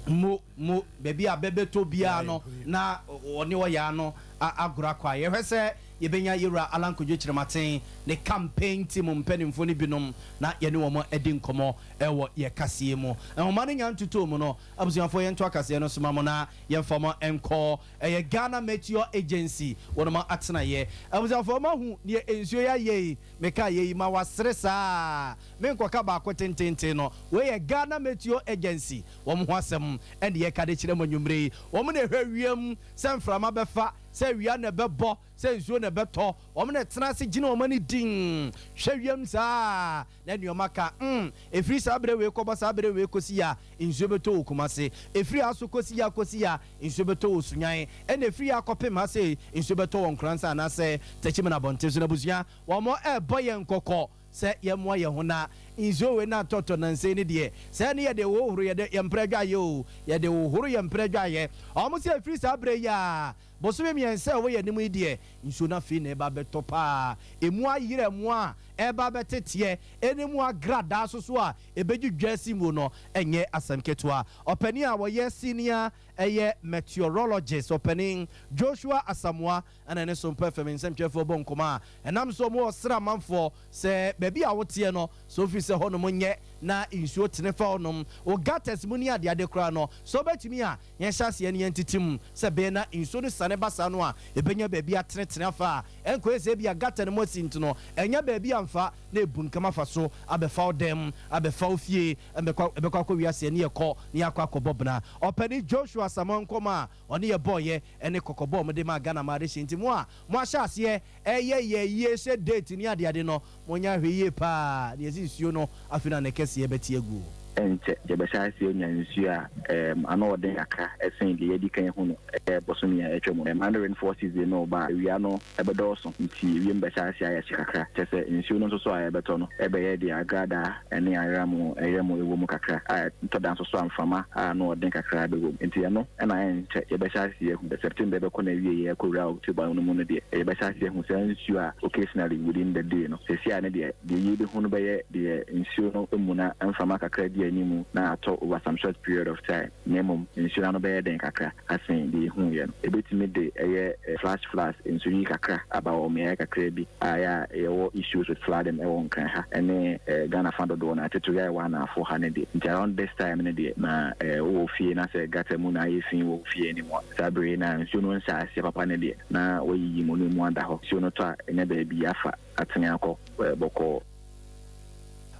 mo mo baabi a bɛbɛtɔ biara no na ɔne ɔyaa no agorɔ akɔ a yɛhwɛ sɛ yɛbɛnya yɛwura Alan Kwadwo Kyerɛmaten ne campaign team mpanimfoɔ no binom na yɛne wɔn adi nkɔmmɔ ɛwɔ yɛ kaseɛ mu. Nhoma no nya ntotoo mu no, abusuafoɔ, yɛnto akaseɛ no soma mo na yɛmfa mo nkɔ ɛyɛ Ghana Meteor Agency wɔn atenaeɛ. Abusuafoɔ, mahu deɛ nsuo yɛ ayɛ yi, meka yɛ yi ma wasere saa menkɔka baako tententen no. Wei yɛ Ghana Meteor Agency wɔn ho asɛm ɛne yɛka de kyerɛ mo anwummerɛ yi. Wɔn na ɛhwɛ wiem sɛ mframa bɛfa. Sɛ awia na ɛbɛbɔ, sɛ nsuo na ɛbɛtɔ, wɔn na ɛtena ase gyina wɔn ani dinn hwɛ wiem saa na nneɛma ka. Ɛfiri saa berɛ wei kɔbɔ saa berɛ wei kɔsi ya, nsuo bɛtɔ wɔ Kumase. Ɛfiri ha so kɔsi ya kɔsi ya, nsuo bɛtɔ wɔ Sunyani. Ɛna ɛfiri ha kɔpem ha sei, nsuo bɛtɔ wɔ Nkoransa anaasɛ Techiman abɔnten so. N'abusua, wɔn ɛrebɔ yɛn kɔkɔ sɛ yɛmmoa yɛn ho na nsuo wei na atɔtɔ nansa yi ne deɛ, sɛ ne yɛde hohoro yɛde yɛn mprɛ dwaeɛ o, yɛde hohoro yɛn mprɛ dwaeɛ. Wɔn sɛ ɛfiri saa berɛ yi a, bosome 3 a ɛwɔ yɛn anim yi deɛ, nsuo no afei na ɛba bɛtɔ paa. Emu ayerɛ mu a ɛba bɛteteɛ, ɛne mu agradaa so so a ɛbɛgye dwa mu no, ɛnyɛ asɛm ketewa. Ɔpanin a wɔyɛ senior ɛyɛ meteorologist, ɔpanin Joshua Asamoah, ɛna ne so mpɛ fam nsɛmtwerɛfoɔ bɔ nkɔmɔ a ɛnam so ɔmo wɔ sra amanfoɔ sɛ baabi a woteɛ no so, ofiri sɛ hɔnom nyɛ na nsuo tene fa hɔnom o, gutters mu ne adeade koraa no so, wobɛtumi a yɛnhyɛ aseɛ ne yɛntete mu sɛ bɛyɛ na nsuo no sane ba saa no a, ɛbɛnya baabi atenetene afa a ɛnkɔyɛ sɛ bi a gutter no mu asi nti no, ɛnyɛ baabi amfa na ebu nkam afa so abɛfa wo dɛm, abɛfa wo fie, ɛbɛkɔ akɔ wiase ne yɛkɔ ne yɛakɔ akɔbɔ bena. Ɔpɛni Joshua Asamoah nkɔmɔ a ɔne yɛ bɔɔyɛ ɛne kɔkɔbɔ ɔmo de ma Ghana ma adehyɛ nti mo a mo ahyɛ aseɛ ɛyɛ yɛ yie hyɛ date ne adeade no, mo nya ahwɛ yie paa ne yɛsi nsuo no afei na ne kɛseɛ bɛte agu. Ɛnkyɛ yɛbɛhyɛ ase anya nsuo a ano ɔden kakra ɛsen deɛ yɛdi kan hu no ɛyɛ bɔsome a ɛtwa mu. Ano rainfall season no ba a, awia no ɛbɛdɔɔso, nti wiem bɛhyɛ ase ayɛ hye kakra, kyɛ sɛ nsuo no nso so a yɛbɛtɔ no ɛbɛyɛ deɛ agradaa ɛne ayerɛmo ɛyerɛmo ɛwɔ mu kakra a ɛtɔ da nso so amframa a ano ɔden kakra bɛwɔ mu. Nti ɛno ɛna ɛnkyɛ yɛbɛhyɛ ase ahu. September ɛbɛkɔ na awie, yɛ ɛkɔwura October no mu no deɛ, yɛbɛhyɛ ase ahu saa nsuo a occasionally within the day no. Sɛsi a ne deɛ, deɛ yɛbɛhu no bɛyɛ deɛ nsuo no mu na mframa kakra di animu na atɔ over some short period of time, na mmom nsuo no ano bɛyɛ den kakra asen deɛ ɛhu yɛ no. Ɛbɛtumi de ɛyɛ flash floods, nsuyi kakra aba wɔ mmeaeɛ kakra bi a yɛ a yɛwɔ issues with flooding ɛwɔ Nkran ha ɛne Ghana fa dodoɔ no atete yɛ a ɛwɔ anaafo ha no deɛ. Nti around this time no deɛ, na wowɔ fie na sɛ gutter mu na ayɛ fi wɔ fie anim a, saa bere na nsuo no nhyɛ aseɛ papa no deɛ, na wayiyi mu no mu ada hɔ. Nsuo no tɔ a, ɛnyɛ baabi afa atene akɔ bɔkɔɔ.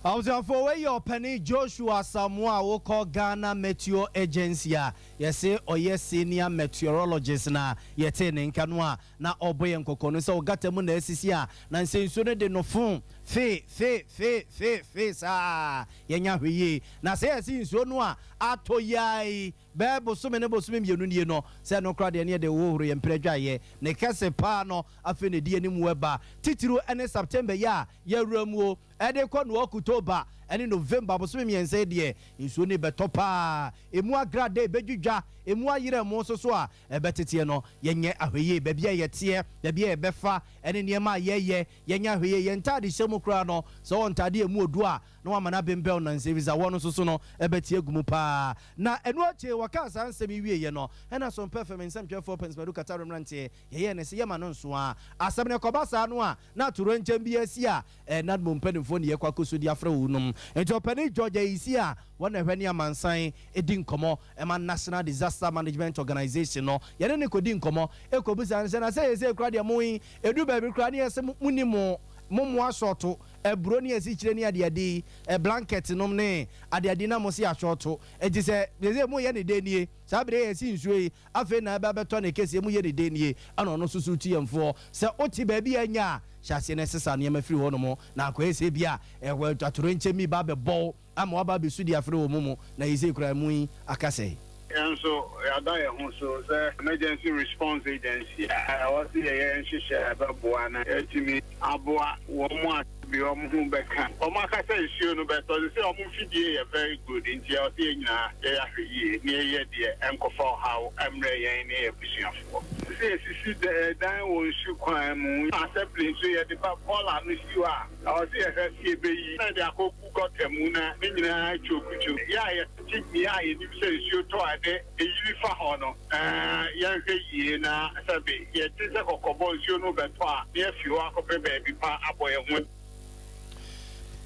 Abusuafoɔ, wei yɛ ɔpanin Joshua Asamoah a wokɔ Ghana Meteo Agency a yɛse ɔyɛ senior meteorologist na yɛtee ne nka no a na ɔbɔ yɛn nkɔkɔ no sɛ ɔ gutter mu na asisi a na nsɛ nsuo no de no fo fee fee fee fee fee saa, yɛnya hwɛ yie. Na sɛ yɛse nsuo no a atɔ yai bɛɛ bosome ne bosome 2 nie no, sɛ no koraa deɛ, ne yɛde hohoro yɛn mprɛ dwaeɛ ne kɛse paa no, afei na ɛdi anim ɛba titiriw ɛne September yi a yɛwura mu o, ɛde kɔ no October ɛne November bosome 3 deɛ, nsuo ne bɛtɔ paa, emu agrada ɛbɛdwidwa, emu ayerɛ mu nso so a ɛbɛteteɛ no. Yɛnyɛ ahwɛyie baabi a yɛteɛ, baabi a yɛbɛfa ɛne nneɛma a yɛyɛ. Yɛnyɛ ahwɛyie yɛn ntaade hyɛ mu koraa no, sɛ wɔn ntaade emu odu a na wama no abɛnbɛn nansa efisɛ wɔn nso so no ɛbɛte agu mu paa. Na ɛno akyi wɔkaa saa nsɛm yi wieɛ no, ɛna so mpɛ fam nsɛmtwerɛfoɔ Pɛnsmadu Katare mmeranteɛ yɛyɛ ne sɛ yɛma no nso a asɛm no kɔba saa no a na atorɔ bi asi a NADMO mpanimfoɔ ne yɛkɔ akɔso de afrɛ wo nom. Nti ɔpanin George Ayisi a wɔn na ɛhwɛ ne amansan di nkɔmmɔ ɛma National Disaster Management Organization no, yɛne ne kɔdi nkɔmmɔ ɛkɔbusa no sɛ na sɛ yɛsɛ kora deɛ mo yi ɛdu baabi kora ne yɛsɛ mo ni mo mo mo asɔɔto aburo ne asikyire ne adeade, ɛ blanket nom ne adeade na mo se asɔɔto. Nti sɛ yɛsɛ mo yɛ ne den nie, saa bere yɛsi nsuo yi afei na ɛbɛ bɛtɔ ne kɛseɛ mu, yɛ ne den nie, ɛna ɔno nso so tu yɛn sɛ wote baabi a anya a, hyɛ aseɛ no ɛsesa nneɛma firi hɔ nom na akɔyɛ sɛ bi a ɛwɔ atorɔ mi ba bɛbɔw ama waba abɛsu de afrɛ wɔ mu na yɛsɛ kura mu yi aka sɛ. Yɛn nso yɛada yɛn ho so sɛ emergency response agency a ɛwɔ sɛ yɛyɛ nhyehyɛ a ɛbɛboa na yɛatumi aboa wɔn mu a bi wɔn ho bɛka wɔn aka sɛ nsuo no bɛtɔ sɛ wɔn mfidie yɛ very good. Nti ɛwɔ sɛ yɛn nyinaa yɛyɛ ahwɛ yie na yɛyɛ deɛ ɛnkɔfa ɔhaw mmerɛ yɛn ne yɛ abusuafoɔ. Sɛ yɛsisi dan wɔ nsu kwan mu, assembly nso yɛde ba bɔɔla no si hɔ a, ɛwɔ sɛ yɛhwɛ sɛ yɛbɛyi na yɛde akɔgu gutter mu na ne nyinaa twokutwo. Yɛ a yɛte mmea a yɛnim sɛ nsuo tɔ a ɛde ɛyiri fa hɔ no, yɛnhwɛ yie na sɛbe yɛte sɛ kɔkɔbɔ nsuo no bɛtɔ a, na yɛafi hɔ akɔpɛ baabi pa abɔ yɛn ho.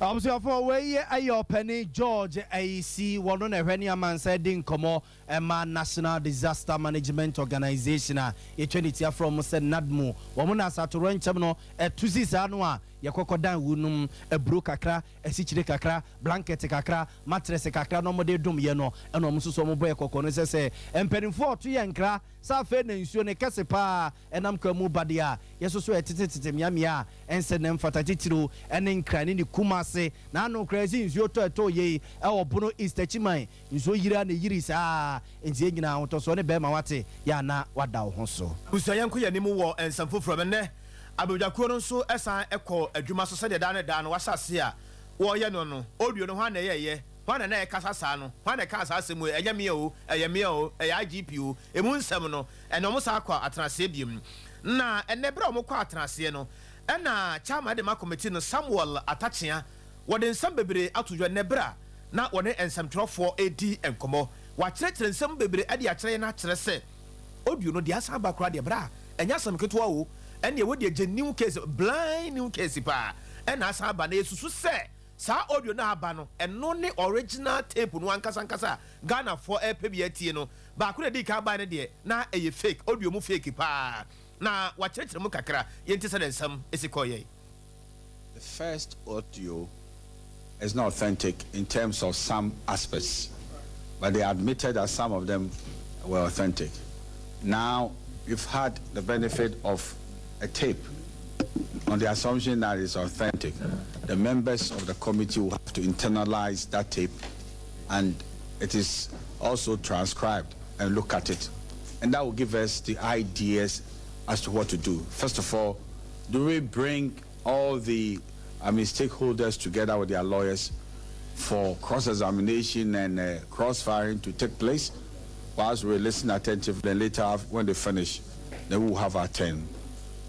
Abusuafoɔ, wei ɛyɛ ɔpanin George Ayisi, wɔno na ɛhwɛ ne amansa di nkɔmmɔ ɛma National Disaster Management Organization a yɛtwa ne tia frɛ mo sɛ NADMO. Wɔn na asatotorɔ nkyɛm no ɛto si saa no a. Yɛkɔkɔ dan wu nom aburo kakra, asikyire kakra, blanket kakra, mattress kakra na wɔde dom yɛ no, ɛna wɔn nso so wɔbɔ yɛ kɔkɔ no sɛ sɛ mpanimfoɔ ɔto yɛn nkra sɛ afei na nsuo no kɛse paa ɛnam kwan mu ba deɛ a, yɛsoso ɛtetetete mmeammea a ɛnsɛ na ɛmfata, titiriw ɛne Nkran ne ne Kumase. Na ano koraa sɛ nsuo tɔ ɛtɔɔ yei ɛwɔ Bono East Akyiman, nsuo yiri ara na ɛyiri saa, enti yɛn nyinaa ahotɔsoɔ ne bɛrima wate yɛ a na wada wo ho so. Abusua yɛnkɔ yɛn anim wɔ nsɛm foforɔ mu. Ɛnnɛ, abadwakuo no nso san kɔ adwuma so sɛdeɛ daa ne daa no wɔahyɛ aseɛ a wɔreyɛ no no. Audio no, hwan na ɛyɛeɛ? Hwan na na ɛrekasa saa no? Hwan na ɛkaa saa asɛm wei? Ɛnyɛ me oo, ɛyɛ me oo, ɛyɛ IGP oo. Ɛmu nsɛm no, ɛnnɛ wɔsan kɔ atenaseɛ bio. Na ɛnnɛ berɛ a wɔkɔ atenaseɛ no, ɛna Chairman de ma committee no, Samuel Atakyea, wɔde nsɛm bebree ato dwa nnɛ berɛ a na wɔne nsɛmtwerɛfoɔ redi nkɔmmɔ. Wɔakyerɛkyerɛ nsɛm bebree de akyerɛ yɛn akyerɛ sɛ audio no deɛ asan aba koraa deɛ bra, ɛnyɛ asɛm ketewa o, ɛnneɛ wo deɛ gye new case, blind new case paa ɛna asan aba. Na yɛsusu sɛ saa audio no a aba no, ɛno ne original tape no ankasa ankasa a Ghanafoɔ repɛ bi atie no. Baako na ɛdii kan baeɛ no deɛ, na ɛyɛ fake, audio mu fake paa. Na wɔakyerɛkyerɛ mu kakra, yɛntie sɛdeɛ nsɛm si kɔeɛ. The first audio is not authentic in terms of some aspects, but they admitted that some of them were authentic. Now, we've had the benefit of a tape on the assumption that it's authentic. The members of the committee will have to internalize that tape, and it is also transcribed, and look at it. And that will give us the ideas as to what to do. First of all, do we bring all the, I mean, stakeholders together with their lawyers for cross-examination and cross-firing to take place? Whilst we listen attentively, and later when they finish, then we'll have our turn.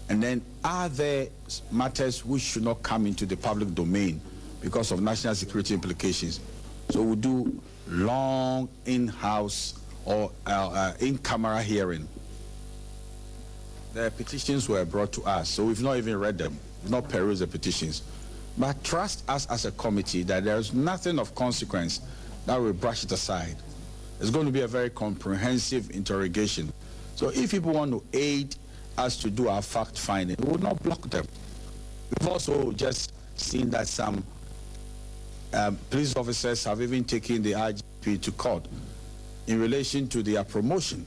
And then, are there matters which should not come into the public domain because of national security implications? So we'll do long in-house or in-camera hearing. The petitions were brought to us, so we've not even read them. We've not perused the petitions. But trust us as a committee that there is nothing of consequence that will brush it aside. It's going to be a very comprehensive interrogation. So if people want to aid us to do our fact finding, we will not block them. We've also just seen that some police officers have even taken the IGP to court in relation to their promotion.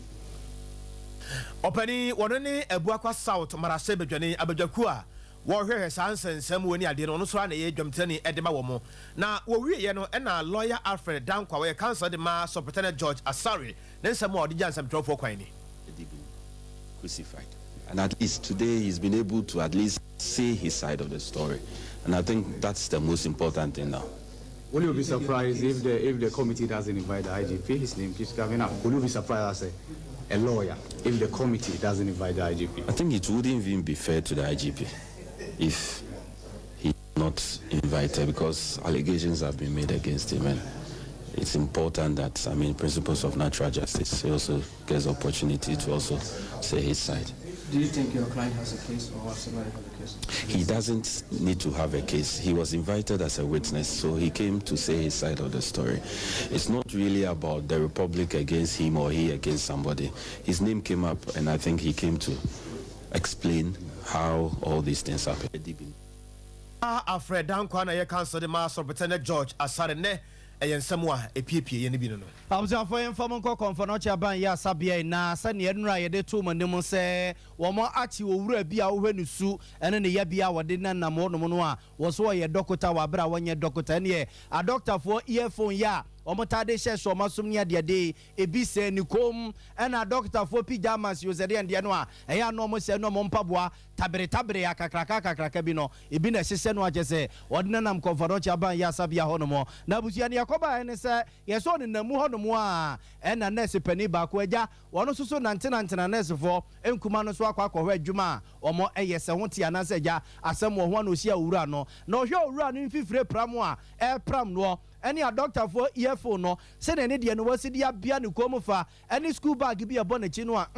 Ɔpanin, wɔno ne Abuakwa South mmarahyɛ badwani, abadwakuo a wɔrehwɛhwɛ saa nsɛnsɛm wei ne adeɛ no, ɔno nso ara na ɛyɛ dwamtirani de ma wɔn. Na wɔwieɛ no ɛna Lawyer Alfred Danquah, ɔyɛ counsel de ma Superintendent George Asare, ne nsɛm a ɔde gyaa nsɛmtwerɛfoɔ kwan ni. Been crucified. And at least today he's been able to at least say his side of the story. And I think that's the most important thing now. Will you be surprised if the committee doesn't invite the IGP? His name keeps coming up. Will you be surprised as a lawyer if the committee doesn't invite the IGP? I think it wouldn't even be fair to the IGP if he's not invited, because allegations have been made against him, and it's important that, I mean, principles of natural justice, he also gets opportunity to also say his side. Do you think your client has a case or somebody has a case? He doesn't need to have a case. He was invited as a witness, so he came to say his side of the story. It's not really about the Republic against him or he against somebody. His name came up, and I think he came to explain how all these things happened. Alfred Danquah na yɛ counsel de ma Superintendent George Asare nɛ ɛyɛ nsɛm a epiepie yɛ no bi no. Abusuafoɔ, yɛmfa mo nkɔ Kɔmfo Anɔkye aban yɛ asabea yi na sɛnea nnura yɛde to mo anim sɛ wɔn akye owura bi a wohwɛ ne su ne ne yɛbea a wɔde nenam hɔnom no a wɔ so wɔyɛ dɔkota wɔ abere a wɔnyɛ dɔkota. Ɛneɛ adɔktafoɔ earphone yɛ a wɔn taade hyɛ so wɔn asom ne adeade ebi sɛ ne kom, ɛna adɔktafoɔ pyjamas yi sɛdeɛ ndeɛ no a ɛyɛ ano wɔn hyɛ no, wɔn mpaboa tabere tabere akakraka akakraka bi no ebi na ɛhyehyɛ no akyɛ sɛ wɔde nenam Kɔmfo Anɔkye aban yɛ asabea hɔnom. Na abusua ne yɛkɔbaeɛ ne sɛ yɛsɛ ɔnenam mu hɔnom a ɛna nɛɛse panin baako agya wɔn nso so nantenantena nɛɛsefoɔ nkuma no so akɔ akɔhwɛ adwuma a wɔn ɛyɛ sɛ ho te anaasɛ agya asɛm wɔ ho a na ohyia owura no na ɔhwɛ owura no mfifire pram a ɛrepram noɔ ɛne adɔktafoɔ earphone no sɛdeɛ ne deɛ no wɔsi de abea ne kɔn mu fa ɛne school bag bi ɛbɔ n'akyi no a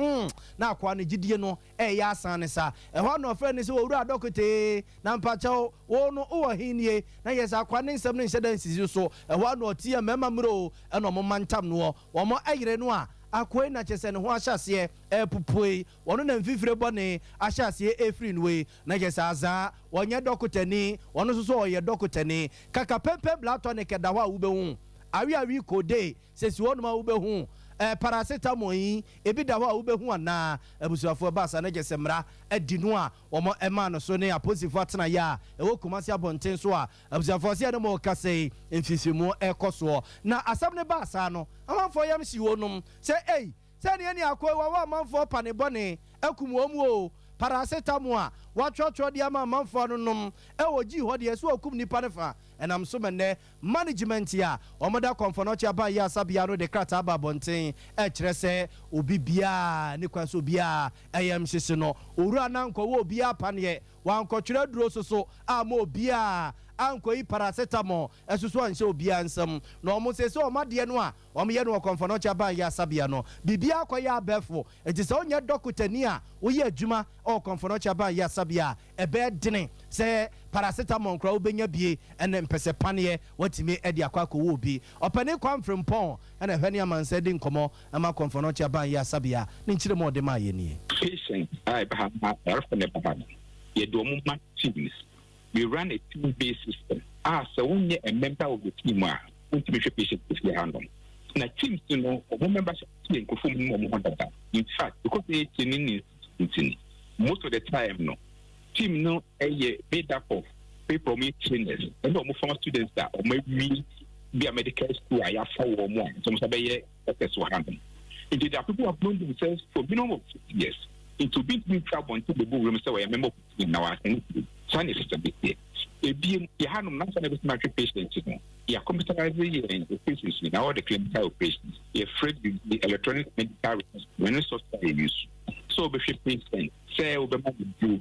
na akoa no gyidie no ɛyɛ asan ne sa. Ɛhɔ na ɔfrɛ ne sɛ, "Owura dɔkotee, na mpakyɛw, wo no wowɔ he nie?" Na yɛ sɛ akoa ne nsɛm no nhyɛ da nsisi so. Ɛhɔ na ɔteɛ mmarima mmerɛ o, ɛna ɔmo mantam noɔ wɔn ɛyere no a. Akoa yi na kyerɛ sɛ ne ho ahyɛ aseɛ ɛrepopoe yi, ɔno na mfifire bɔne ahyɛ aseɛ ɛrefiri no yi, na kyerɛ sɛ azaa ɔnyɛ dɔkotani, ɔno nso so ɔyɛ dɔkotani. Kaka pɛmpɛn blood tonic da hɔ a wobɛhu, awe awe codeine sɛ si hɔnom a wobɛhu, ɛɛ paracetamol yi ebi da hɔ a wobɛhu anaa? Abusuafoɔ ɛbaa saa na kyerɛ sɛ mmara adi no a wɔmaa no so ne apolisifoɔ atenaeɛ a ɛwɔ Kumasi abɔnten so a Abusuafoɔ sɛ yɛne mo rekasa yi, mfifirimu rekɔ soɔ. Na asɛm no baa saa no, amanfoɔ yam hyee wɔnom sɛ, Ei, sɛ neɛ ne akoa yi wawɔ amanfoɔ pane bɔne akum wɔn oo, paracetamol a wɔatwerɛtwerɛ de ama amanfoɔ anonom wɔ gyii hɔ deɛ, sɛ wɔkum nnipa no fa. Ɛnam so ma nnɛ management a wɔda Kɔmfɔnɔkye Aban Ayaresabea no de krataa aba abɔnten rekyerɛ sɛ obi biara nni kwan sɛ obiara yam hyehye no. Owura no ankɔwɔ obiara paneɛ Wankɔtwerɛ aduro soso amma obiara, ankɔyi paracetamol soso anhyɛ obiara nsam. Na wɔn seesei wɔn adeɛ no a wɔyɛ no wɔ Kɔmfɔnɔkye Aban Ayaresabea no, biribiara akɔyɛ abɛɛfo. Enti sɛ wonyɛ dɔkotani a woyɛ adwuma wɔ Kɔmfɔnɔkye Aban Ayaresabea a, ɛbɛyɛ dene sɛ paracetamol koraa wobɛnya bi ne mpɛsɛpaneɛ woatumi de akɔ akɔwɔ obi. Ɔpanin Kwame Frimpong na ɛhwɛ ne amansan di nkɔmmɔ ma Kɔmfɔnɔkye Aban Ayaresabea ne nkyerɛmu a ɔde maa yɛn nie. Patient a ɛba ha ma ayarefo na ɛba ha no, yɛde wɔn ma teams. We run a team based system a sɛ wonyɛ a member of the team a, wontumi nhwɛ patient wɔ fie hanom. Na teams no, wɔn membership yɛ nkurɔfoɔ mu wɔn ho dada. In fact, because ɛyɛ training institute nti no, most of the time no, team no yɛ made up of people wɔn yɛ trainers ɛna wɔn former students a wɔn awie bi a medical school a yɛafa wɔn a nti wɔn nsa bɛyɛ doctors wɔ hanom. Nti there are people who have known themselves for minimum of 6 years. Nti obi ntumi ntwa abɔnten bɛbɔ wuram sɛ wɔyɛ member of the team na wɔasɛn ne saa ne system bi teɛ. Ebiem yɛ hanom na nsa na ebɛtumi ahwɛ patient no, yɛ computerize yɛn operations nyinaa, all the clinical operations. Yɛfrɛ biribi electronic medical records, ɛno software yɛ use sɛ wobɛhwɛ patient, sɛ wobɛma no duro,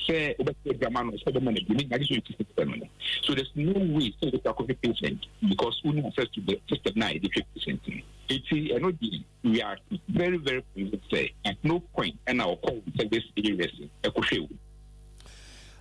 sɛ wobɛsɛ adwama no, sɛ wobɛma no duro ne nyinaa gye sɛ ɔyɛ system no. So there's no way sɛ wobɛtumi akɔhwɛ patient because wonni access to the system na yɛde hwɛ patient no. Nti ɛno deɛ, we are very very convinced sɛ at no point ɛna ɔkɔ service areas ɛkɔhwɛ wo.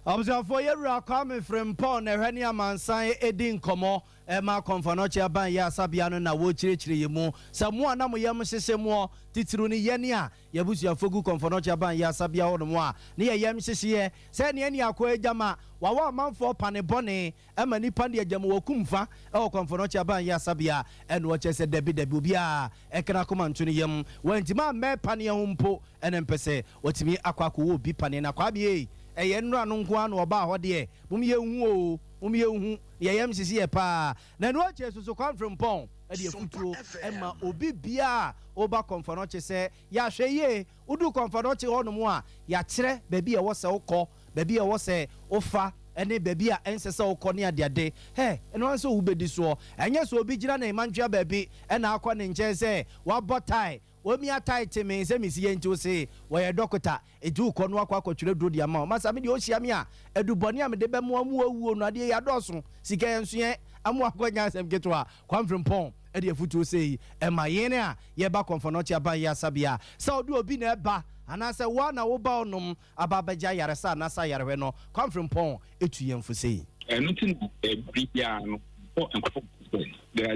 Abusuafoɔ, yɛwura Kwame Frimpong na ɛhwɛ ne amansan ɛdi nkɔmmɔ ɛma Kɔmfɔnɔkye Aban yɛ asabea no na wɔrekyerɛkyerɛ yɛn mu sɛ mo a na mo yam hyehye moɔ, titiriw ne yɛn a yɛn abusuafoɔ gu Kɔmfɔnɔkye Aban yɛ asabea hɔ nom a ne yɛ yam hyehyeɛ sɛ nea ɛne akoa agya ma wawɔ amanfoɔ pane bɔne ɛma nnipa de agya mu wɔkum fa ɛwɔ Kɔmfɔnɔkye Aban yɛ asabea ɛna ɔkyerɛ sɛ dabi dabi obiara ɛka n'akoma nto ne yam wantumi ammɛ paneɛ ho mpo ɛna mpɛ sɛ watumi akɔ akɔwɔ obi paneɛ na Kwame ei ɛyɛ nnora no nko ara na ɔbaa hɔ deɛ mom yɛnhu oo mom yɛnhu na yɛyam hyehye yɛ paa na ɛno akyire nso so Kwame Frimpong de afutuo ma obi biara a ɔba Kɔmfɔnɔkye sɛ yɛahwɛ yie woduru Kɔmfɔnɔkye hɔ nom a yɛakyerɛ baabi a ɛwɔ sɛ wokɔ, baabi a ɛwɔ sɛ wofa ne baabi a ɛnsɛ sɛ wokɔ ne adeade. Hɛ, ɛno ara ne sɛ wobɛdi soɔ. Ɛnyɛ sɛ obi gyina ne mantwea baabi na akɔ ne nkyɛn sɛ wabɔ tae, wamia tae te me sɛ mesi yɛ nti wose wɔyɛ dɔkota nti wokɔ no akɔ akɔtwerɛ aduro de ama wo. Masa me deɛ ɔhyia me a, adubɔne a mede bɛmoa mu awuo no adeɛ yi adɔɔso, sika yɛ nso yɛn amoa akɔnya asɛm ketewa. Kwame Frimpong de afutuo sei ma yɛn a yɛba Kɔmfɔnɔkye Aban Ayaresabea, sɛ wode obi na ɛba anaasɛ wo ara na woba ɔnom aba abɛgye ayaresa anaasɛ ayarehwɛ no, Kwame Frimpong tu yɛn fo sei. Ɛno nti na bere biara no, yɛbɔ nkurɔfo kɔkɔ sɛ, There are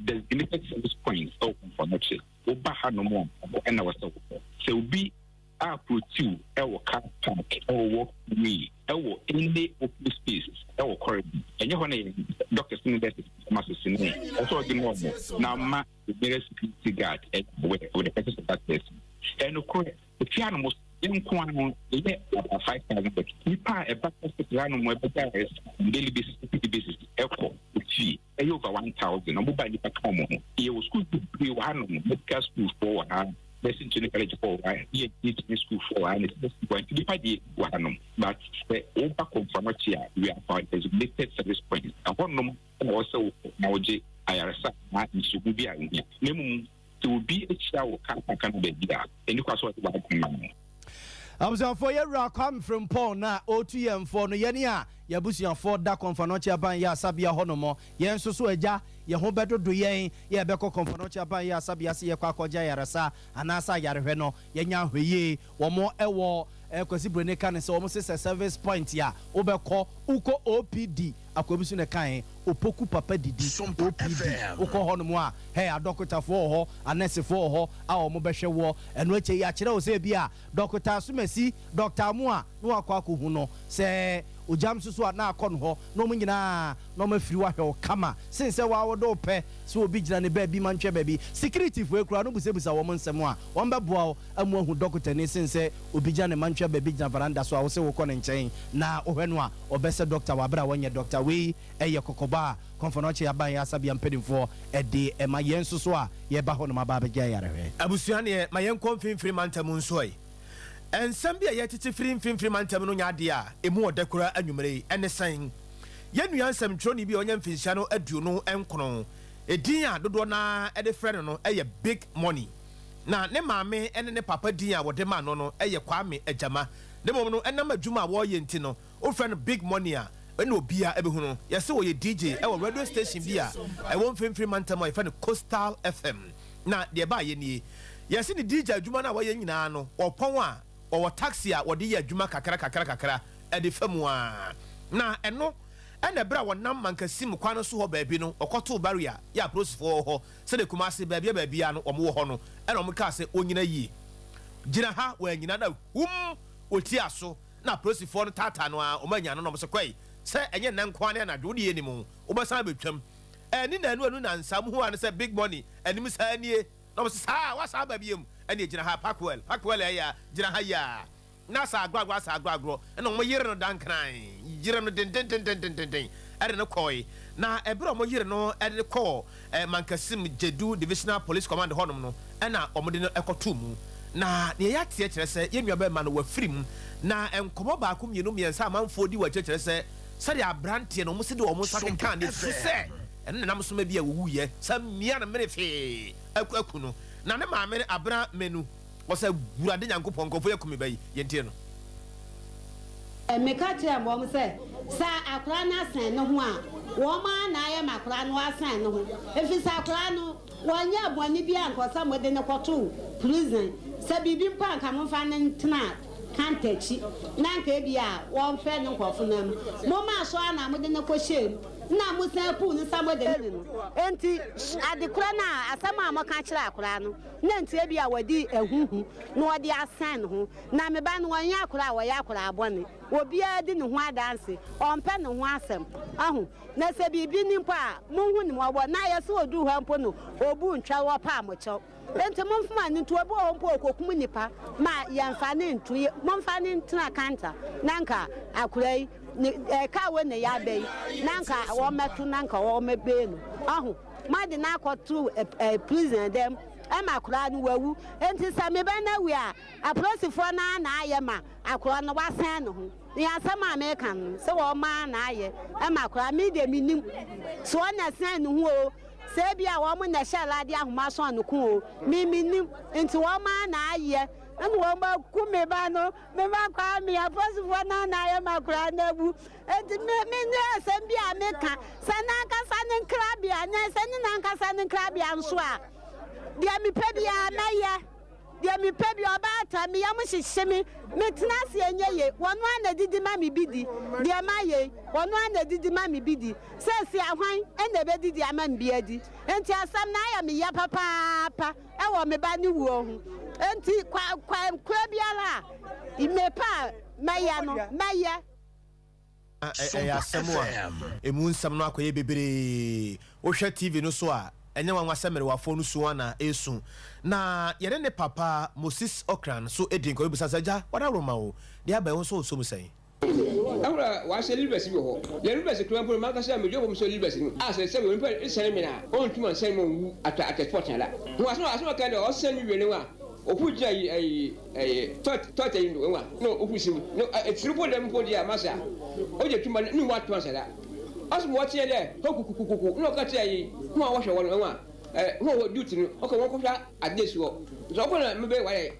designated service points wɔ Kɔmfɔnɔkye. Woba hanom a, ɛhɔ na ɛwɔ sɛ wokɔ. Sɛ obi approachiw wɔ car park, wɔ walkway, wɔ any open space wɔ corridor, ɛnyɛ hɔ na yɛn doctors ne nurses, pharmacists ne ɛsɛ sɛ ɔde ma wɔn na ama the nearest security guard aware of the presence of that person. Ɛnokorɛ, efie hanom nso, yɛn nko ara no, yɛyɛ about 5,000 doctors. Nipa a ɛba hospital hanom ɛbɛgye ayaresa on daily basis, weekly basis, ɛkɔ efie. Ɛyɛ over 1,000. Wɔn ba nnipa ka wɔn ho. Yɛwɔ schools bebree wɔ hanom. Medical school foɔ wɔ ha, nursing training college foɔ wɔ ha, ENT training school foɔ wɔ ha, nursing school wɔ ha. Nti nipa deɛ wɔ hanom. But sɛ woba Komfo-Anokye a, we have our designated service points. Ɛhɔnom na ɛwɔ sɛ wokɔ na wogye ayaresa anaa nkyerɛmu bi a wohia. Na mmom sɛ obi ahyia wo car park anaa baabi a, ɛnni kwan sɛ ɔde w'adwene ma no. Abusuafoɔ, yɛn wura Kwame Frimpong na ɔretu yɛn fo no, yɛn a yɛn abusuafoɔ da Kɔmfɔnɔkye Aban yɛ asabea hɔ nom, yɛn nso so agya, yɛn ho bɛdodo yɛn, yɛ yɛbɛkɔ Kɔmfɔnɔkye Aban yɛ asabea sɛ yɛkɔ akɔgye ayaresa anaasɛ ayarehwɛ no, yɛnyɛ ahwɛyie. Wɔn wɔ Kwasi Broni ka ne sɛ wɔn se sɛ service point a wobɛkɔ, wokɔ OPD, akoa bi so na ɛkae, Opoku Papa Didi, OPD, wokɔ hɔnom a, hɛ, adɔkotafoɔ wɔ hɔ, anɛsefoɔ wɔ hɔ a wɔbɛhwɛ woɔ. Ɛno akyi yi, yɛakyerɛ wo sɛ ebia Dɔkota Asomasi, Dɔkta Amoah, na wakɔ akɔhu no. Sɛ ogyam nso so a, na akɔ no hɔ, na wɔn nyinaa na wɔafiri wo ahwɛ wo kama sen sɛ wo ara wode wo pɛ sɛ obi gyina ne baabi ma ntwɛ baabi. Sikiritifoɔ yi koraa no wobisabisa wɔn nsɛm a, wɔbɛboa wo ama woahu dɔkotani sen sɛ obi gyina ne mantwea baabi gyina varanda so a wose wokɔ ne nkyɛn na wohwɛ no a ɔbɛsɛ dɔkta wɔ abere a wɔnyɛ dɔkta. Wei yɛ kɔkɔbɔ a Kɔmfɔnɔkye Aban Asabea mpanimfoɔ de ma yɛn nso so a yɛreba hɔnom aba abɛgye ayarehwɛ. Abusua neɛ ma yɛnkɔ mfimfini mantam nso ɛ. Nsɛm bi a yɛtete firi mfimfini mantam no nyɛ adeɛ a ɛmu ɔdɛ koraa anwumerɛ yi. Ɛne sɛn? Yɛn nua nsɛmtwerɛni bi a wanya mfinhyia no 29, edin a dodoɔ no ara de frɛ no no yɛ Big Money. Na ne maame ne ne papa din a wɔde maa no no yɛ Kwame Agyama. Na mmom no, ɛnam adwuma a wɔreyɛ nti no, wofrɛ no Big Money a, ɛna obiara bɛhu no. Yɛse ɔyɛ DJ wɔ radio station bi a ɛwɔ mfimfini mantam a yɛfrɛ no Coastal FM. Na deɛ ɛbaeɛ nie, yɛse ne DJ adwuma no a wɔyɛ nyinaa no, ɔpɔn a, ɔwɔ taxi a wɔde yɛ adwuma kakra kakra kakra de fa mu ara. Na ɛno na ɛberɛ a wɔnam Mankasim kwan no so hɔ baabi no, wɔkɔtoo barrier yɛ apolisifoɔ wɔ hɔ, sɛdeɛ Kumasi baabi a baabiara no wɔwɔ hɔ no, ɛna wɔkaa sɛ ɔnnyina yie. Gyina ha, wannyina na humm, ɔtiaa so. Na apolisifoɔ no taataa no ara, wɔannya no na wɔse kɔe sɛ ɛnyɛ nnɛ nko ara ne anadwo, wodeɛ yɛnim wo, wobɛsan abɛtwam. Ɛnni nnanu anu nnansa, wɔhuu ara ne sɛ Big Money anim saa nie, na wɔse saa, woasan aba biom, ɛneɛ gyina ha, Parkwell, Parkwell ɛyɛ a, gyina ha yi ara. Na saa agorɔ agorɔ saa agorɔ agorɔ, ɛna wɔyere no dankran, yere no dendendendendenden de no kɔe. Na ɛberɛ a wɔyere no de kɔɔ Mankasim Gyedu Divisional Police Command hɔnom no, ɛna wɔde no kɔtoo mu. Na nea yɛateɛ kyerɛ sɛ yɛn nuabarima no wafiri mu. Na nkɔmmɔ baako, mmienu, mmiɛnsa a amanfoɔ di wɔ akyire kyerɛ sɛ sɛdeɛ aberanteɛ no wɔsi de wɔn nsa kekaa no ɛfiri sɛ ɛno na ɛnam so ma bi a wɔwuiɛ sɛ mmea no mene fee aku aku no. Na ne maame no Abena Menu ɔsɛ Awurade Nyankopɔn nkurɔfoɔ yi aku me ba yi, yɛntie no. Meka kyerɛɛ wɔn sɛ, sɛ akwadaa no asɛn ne ho a, wɔn ara na ayɛ ma akwadaa no asɛn ne ho, efisɛ akwadaa no, ɔnyɛɛ bɔne biara anka ɔsɛ mode no kɔto prison. Sɛ biribi mpo a, anka momfa no ntena kanta akyi, na anka ebia wɔmfrɛ ne nkurɔfo no amu. Momaa so ara na mode no kɔhyɛɛ mu, na mosan puu no sɛ mode no. Enti ade korɔ no a, asɛm a moka kyerɛɛ akwadaa no, na enti ebia wɔde ahuhu na wɔde asɛn ne ho. Na me ba no, ɔnyɛ akwadaa a ɔyɛ akwadaa bɔne. Obiara di ne ho adanse. Ɔmpɛ ne ho asɛm. Ahu? Na sɛ biribi ni mpo a, monhu no mmɔbɔ. Na ayɛ sɛ ɔduu hɔ mpo no, ɔbuu ntwɛr, ɔpaa mo kyɛw. Enti momfa mo ani nto obi wɔ hɔ mpo a ɔkɔkum nnipa ma yɛmfa no nto yɛ, momfa no ntena kanta na anka akwadaa yi, ne, ɛka wei na ɛyɛ aba yi, na anka wɔmmɛto na anka wɔmmɛbee no. Ahu? Moade no akɔto ɛ, ɛ, prison dɛm ma akwadaa no wawu. Enti sɛ me ba no awu a, Apolisifoɔ no ara na ayɛ ma akwadaa no wasan ne ho. Nea asɛm a meka no sɛ wɔn ara na ayɛ ma akwadaa me deɛ mennim sɛ wɔn na ɛsan ne ho o sɛ ebi a wɔn na ɛhyɛ lade ahoma sɔn ne ko o me mennim nti wɔn ara na ayɛ ɛna wɔn aku me ba no me ba Kwame apolisifoɔ no ara na ayɛ ma akwadaa no awu nti me me ne asɛm bi a meka sɛ n'ankasa ne nkrabea ne sɛ ne n'ankasa ne nkrabea nso a deɛ mepɛ biara mɛyɛ. Deɛ mepɛ bi, ɔbaatan, me yam hyehye me, metena ase ɛnyɛ yie, wɔn ara na ɛdidi ma me bi di, deɛ mayɛ yi, wɔn ara na ɛdidi ma me bi di, seesei a hwan na ɛbɛdidi ama me bi adi? Enti asɛm no ayɛ me ya papaapa wɔ me ba no wuo ho, enti kwa, kwan korɔ biara a mepɛ a mɛyɛ no, mɛyɛ. Ɛyɛ asɛm a emu nsɛm no akɔyɛ bebree. Wohwɛ TV no so a, ɛnyɛ nwanwa sɛ mmerewafoɔ no su ara na ɛresu. Na yɛne ne papa, Moses Ocran, nso dii nkɔmmɔ bisaa sɛ, Agya, w'adaworoma o, deɛ aba yi, wo nso wosɔ mu sɛn? Ahorow a wɔahyɛ Libes bi wɔ hɔ. Na Libes koraa mpo no, mankasa medwen fam sɛ Libes no, a sɛ sɛbe onipa resian me a, onntum annsian me ma onnwu at at a spot ara. Ho asɛm a asɛm a ɔkae dɛ ɔsian me wie no a, opuw gyina yi ayi ɛyɛ tɔt tɔt ayi no enwa na opuw si mu no etsir mpo dɛm mpo deɛ a masa ogye tum ba no mu ato ansa da. Ɔse ma ɔtseɛ dɛ hɔ kukukukuku na ɔka kyerɛ ayi ho a wɔhwɛ hɔ no enwa ɛ ho a wɔ duty no ɔkɔ wɔn kɔhwɛ ade esi hɔ nti ɔkɔ na mebɛyɛ wayɛ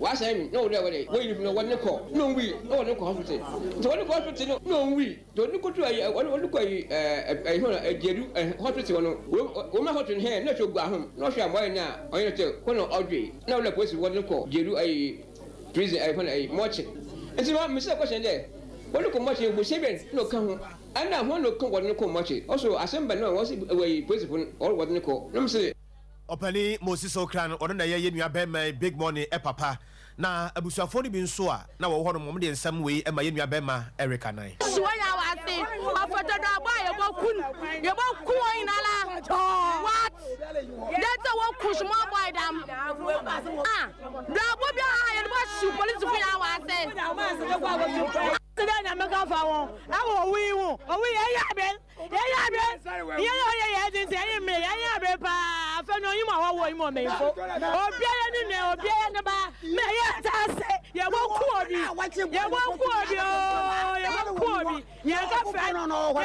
wasan mi na wɔdɛ wɔdɛ wɔyi no fi no wɔde no kɔ na owui na wɔde no kɔ hospital nti wɔde no kɔ hospital no na owui. Nti wɔde no kɔtu ayi wɔde wɔde kɔ ayi ɛɛ ɛyi hɔ na ɛgyedu ɛ hospital hɔ no wɔ wɔn ma hospital no hɛn na ɛsɛ ogu ahom na ɔhwɛ a mɔyɛ na ɔyɛ no sɛ kɔ na ɔdwe na wɔde polisi wɔde no kɔ gyedu ayi prison ɛyɛ hɔn ɛyi mɔkye. Ntsi ma mese question dɛ, wɔdze kɔ mɔkye no bosia bɛn na ɔka ho? Ana hɔn na ɔka wɔdze no kɔ mɔkye? Ɔso asɛm ba no a wɔse wɔyi polisifo no wɔdze no kɔ na mese. Ɔpanin Moses Ocran, ɔno na ɛyɛ yɛn nua barima yi Big Money papa. Na abusuafoɔ no bi nso a na wɔwɔ hɔ nom, wɔde nsɛm wei ma yɛn nua barima Eric Anan. Si wɔn nyinaa wɔ ase. Ɔfɔtɔ dɔ abɔ a yɛbɔ kun. Yɛbɔ ku wɔn nyinaa la. What? Dɛ sɛ wɔ ku small boy dam. Ah, dɔ abɔ bi a yɛde bɔ si polisi fo nyinaa wɔ ase. Sɛ nyame ka fa ho ɛwɔ owu yi ho owu yi ɛyɛ abɛn Yɛnyɛ abere, yɛn a ɔyɛ yɛn dze ntsi yɛnye mber, yɛnyɛ abere paa, afei no onyim ɔhɔho onyim ɔmanyimfo, obia yɛ ne nua, obia yɛ ne ba, ma yɛntse ase, yɛbɔku obi, yɛbɔku obi oo, yɛbɔku obi, yɛnkɛfrɛ, yɛnkɛfrɛ,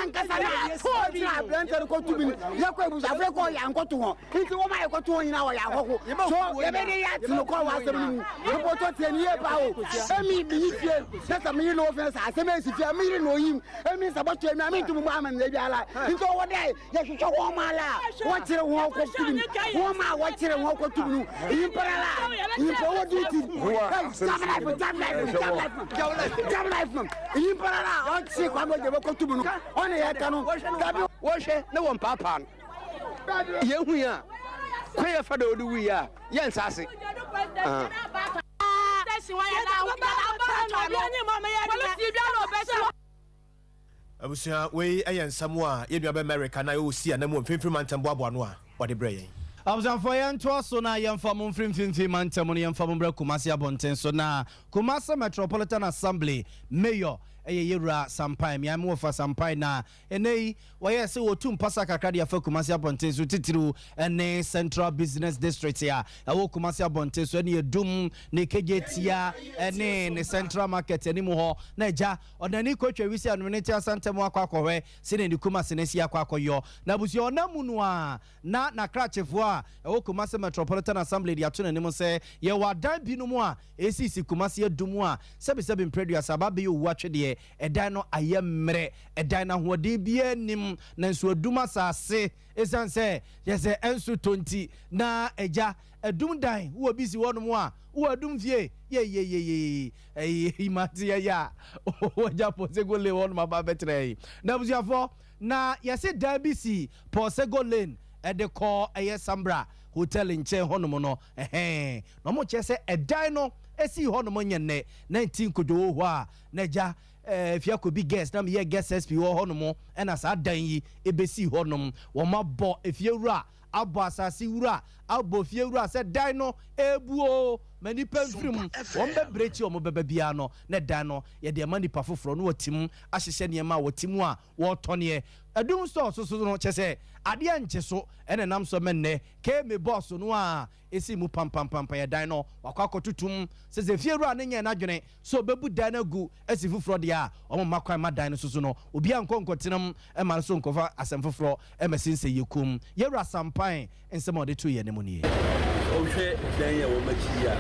yɛnkɛfrɛ, yɛbɔku obi. Nti wɔn a yɛkɔto wɔn nyinaa wɔyɛ ahɔho. So yɛbɛde yɛ ate no kɔ wɔ asɛm no mu. Mepɔtɔ tie no yie paa o. Emi menyi fie na sɛ meyere na ɔfie sɛ asɛm esi fie a meyere na oyim. Emi sɛ bɔtɔ emi a mentum mbɔ amanneɛ biara. Nti ɔwɔ dɛ yɛhwehwɛ wɔn ala a wɔkyere wɔn kɔ tum no. Wɔn a wɔkyere wɔn kɔ tum no nyimpa ara nyimpa ɔwɔ duty. Jam life jam life jam life jam life nyimpa ara a ɔkye kwame gye bɛkɔ tum no ɔne yɛka no. Dabi. Wɔhwɛ na wɔmpaapaa no. Yɛhu a, kwan yɛ fa do ɔde wui a, yɛ nsa ase. Abusua, wei yɛ nsɛm a yɛn nua bɛma Eric anaa ɔsi anam wɔ mfimfini mantam boaboa ano a ɔde brɛ yɛn. Abusuafoɔ yɛntoa so na yɛmfa mo mfiri mfimfini mantam no yɛmfa mo mbrɛ Kumasi abɔnten so na Kumasi Metropolitan Assembly Mayor ɛyɛ Yɛwura Sampai Meae mo wɔfa Sampai na Ɛnnɛ yi, wɔyɛɛ sɛ wɔtu mpasa kakra de afa Kumasi abɔnten so, titiriw ne Central Business District a ɛwɔ Kumasi abɔnten so ne Adum ne Kejetia ne ne Central Market anim hɔ. Na agya, ɔde n'ani kɔtwa wisi anom ne nteasa ntam akɔ akɔhwɛ sɛnea ne Kumasi no asi akɔ akɔyɔ. Na abusua ɔnam mu no ara na n'akrakyefoɔ a ɛwɔ Kumasi Metropolitan Assembly de ato n'anim sɛ yɛwɔ adan binom a ɛresisi Kumasi Adum a sɛbesɛbe mprɛduasa aba abɛyɛ owu atwedeɛ. Ɛdan no ayɛ mmerɛ. Ɛdan no ahoɔden biara nnim, nanso adum asase. Ɛsiane sɛ kyerɛ sɛ ɛnso tɔ nti, na agya, adum dan, wowɔ bi si hɔnom a, wowɔ adum fie, yeiyeiyei, ɛyi mate yɛyɛ a, wagya Pɔsego Lane hɔnom aba abɛtena yi. Na abusuafoɔ, na yɛse dan bi si Pɔsego Lane ɛde kɔ ɛyɛ Sambra Hotel nkyɛn hɔnom no, ɛhɛn, na wɔkyerɛ sɛ ɛdan no ɛsii hɔnom nyɛ nnɛ, 19 Kodwowo hɔ a, na agya, Eh, fia kɔ bi guest na meyɛ guest SP wɔ hɔ nom ɛna saa dan yi ɛbɛsii hɔ nom. Wɔn abɔ efie wura, abɔ asase wura, abɔ fie wura sɛ dan no ɛrebu oo, ma nipa mfiri mu. Wɔn bɛbrɛ akyi a wɔn bɛba biara no, na dan no yɛde ama nipa foforɔ na wɔte mu ahyehyɛ nneɛma a wɔte mu a wɔretɔneɛ. Adum store so so no, kyerɛ sɛ adeɛ nkye so ɛna ɛnam so ma nnɛ Kemi boss no a ɛsii mu pampampampa yɛ dan no, wakɔ akɔtoto mu sɛ sɛ fie wura no nyɛɛ n'adwene sɛ ɔbɛbu dan no agu asi foforɔ deɛ a, wɔmma kwan mma dan no soso no, obiara nkɔ nkɔtena mu mma no so nkɔfa asɛm foforɔ mmɛsi nsɛyɛ kum. Yɛn Wura Sampae nsɛm a ɔde too yɛn anim nie. Sɛ wohwɛ dan yi a ɛwɔ m'akyi yi a,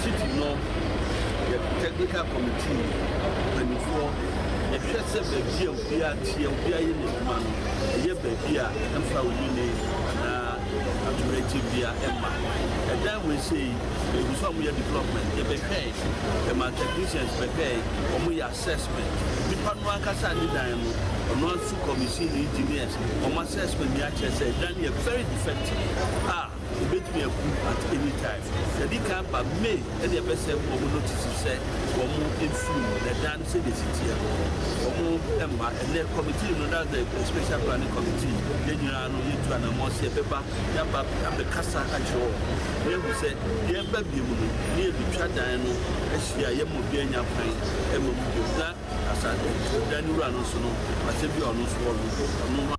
city no yɛ technical committee mpanimfoɔ yɛhwɛ sɛ baabi a obiara teɛ, obiara yɛ n'adwuma no, ɛyɛ baabi a ɛmfa onini anaa atoyerɛnkyɛm biara mma. Ɛdan wei sei, yɛgu so a wɔyɛ development, yɛbɛhwɛe, yɛma technicians bɛhwɛe, wɔyɛ assessment. Nipa no ankasa a ne dan no, ɔno ara nso commission ne engineers, wɔn assessment nyinaa kyerɛ sɛ dan no yɛ very defective a ɛbɛtumi abu at any time. Yɛde kan ba May ɛna yɛbɛsɛ wɔn notice sɛ wɔn mfiri mu na dan no sɛdeɛ ɛsi teɛ no, wɔn mma. Ɛnɛ committee no, that's the special planning committee, yɛn nyinaa no yɛtu anammɔn sɛ yɛbɛba Yɛaba abɛkasa akyerɛ wɔn na yɛahu sɛ yɛreba bio no, na yɛbɛtwa dan no ahyia a yɛmma obiara nnya kwan mma mu bio. Na asa dan no wura no nso no, asɛm bi a ɔno nso wɔ no, ɔno no.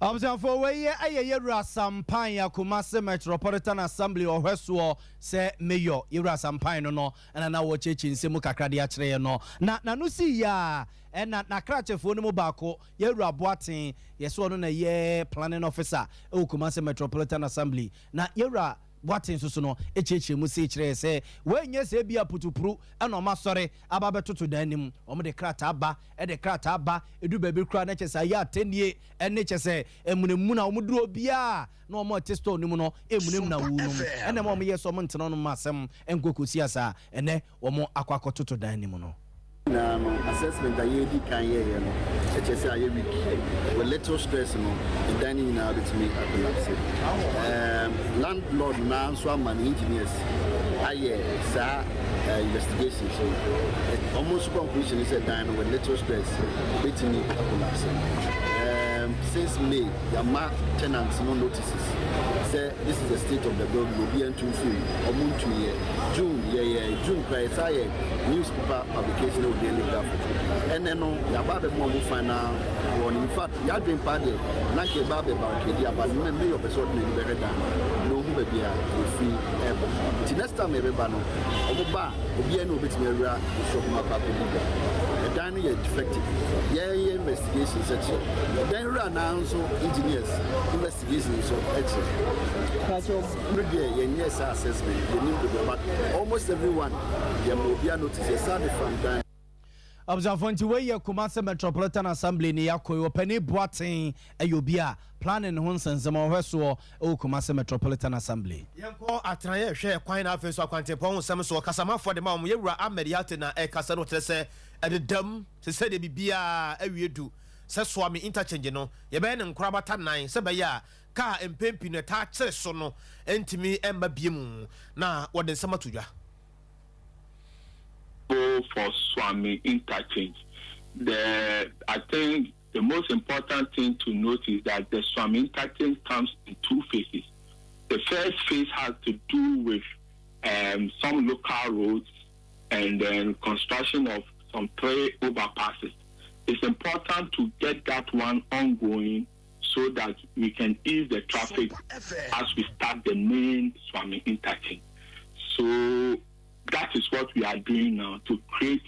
Abusuafoɔ, wei yɛ Yɛwura Sampan a Kumasi Metropolitan Assembly ɔhwɛsoɔ sɛ Mayor Yɛwura Sampan no no ɛna na wɔrekyerɛkyerɛ nsɛm mu kakra de akyerɛ yɛn no. Na n'ano sii yie ara ɛna n'akrakyefoɔ no mu baako Yɛwura Boateng, yɛse ɔno na ɛyɛ Planning Officer wɔ Kumasi Metropolitan Assembly. Na Yɛwura. Boateng nso so no kyerɛkyerɛ mu sei kyerɛɛ sɛ wɔanyɛ sɛ ebia putupru na wɔn asɔre aba abɛtoto dan no mu. Wɔde krataa ba, de krataa ba, ɛdu baabi koraa na kyerɛ sɛ ayɛ atɛnnie ne kyerɛ sɛ amunamuna, wɔduru obiara a na wɔn a ɛte store no mu no remunamuna wo nom. Ɛna ɛma wɔyɛɛ sɛ wɔntena hɔ nom ma asɛm nkɔ kɔsi asa a ɛnnɛ wɔn akɔ akɔtoto dan no mu no. Nyinaa no assessment a yɛdi kan yɛeɛ no kyerɛ sɛ ayɛ weak. With little stress no, ɛdan no nyinaa bɛtumi acollapse. Um, landlord no ara nso ama ne engineers ayɛ saa uh, investigations no. Wɔn nso conclusion ne sɛ dan no with little stress bɛtumi acollapse. Um, since May, yɛama tenants no notices sɛ this is the state of the building, obiara ntu mfiri mu, wɔn ntuiɛ. June yɛyɛ June koraa yɛsan yɛ newspaper publication wɔ Daily Graphic. Ɛnɛ no yɛaba abɛma ɔmo final warning. In fact yɛadwen paa deɛ na nka yɛba abɛ barricade aba no na mayor pɛ sɛ ɔde n'ani bɛhwɛ dan no na ohu baabi a efiri ɛɛba. Nti next time yɛbɛba no ɔmo ba a obiara ni obetumi awura shop mu akɔ akɔdi dwa. Ɛdan no yɛ defective. Yɛyɛ investigation sɛ kyerɛ ɛdan wura naa nso engineers investigation nso kyerɛ. No deɛ yɛnyɛɛ saa assessment, yɛnnim dodoɔ but almost everyone yɛma obiara notice, yɛsan de fam dan. Abusuafoɔ nti wei yɛ Kumasi Metropolitan Assembly ne yɛakɔ yi. Ɔpanin Boateng yɛ obi a planning ho nsɛnsɛm ɔhwɛ soɔ wɔ Kumasi Metropolitan Assembly. Yɛnkɔ atenaeɛ hwɛ kwan na afei nso akwantempɔn ho nsɛm nso ɔkasamafoɔ de ma wɔn, Yɛwura Ahmed Yate na ɛrekasa no ɔkyerɛ sɛ ɛdedam te sɛ deɛ biribiara awie du sɛ Suame Interchange no yɛbɛyɛ no nkorabata nan sɛ ɛbɛyɛ a kaa a mpɛn pii no ɛtaa kyere so no ntumi mma bio mu, na wɔde nsɛm ato dwa. Go for Suame interchange. The I think the most important thing to note is that the Suame interchange comes in two phases. The first phase has to do with um, some local roads and then construction of some three overpasses. It's important to get that one ongoing so that we can ease the traffic as we start the main Swami interchange. So that is what we are doing now to create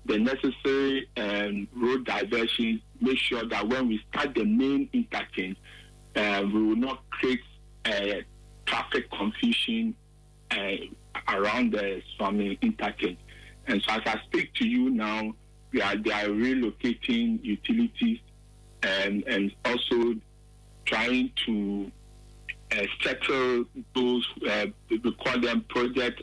the necessary um, road diversions, make sure that when we start the main interchange, uh, we will not create uh, traffic confusion uh, around the Swami interchange. And so as I speak to you now, we are, they are relocating utilities and, and also trying to uh, settle those, uh, we call them project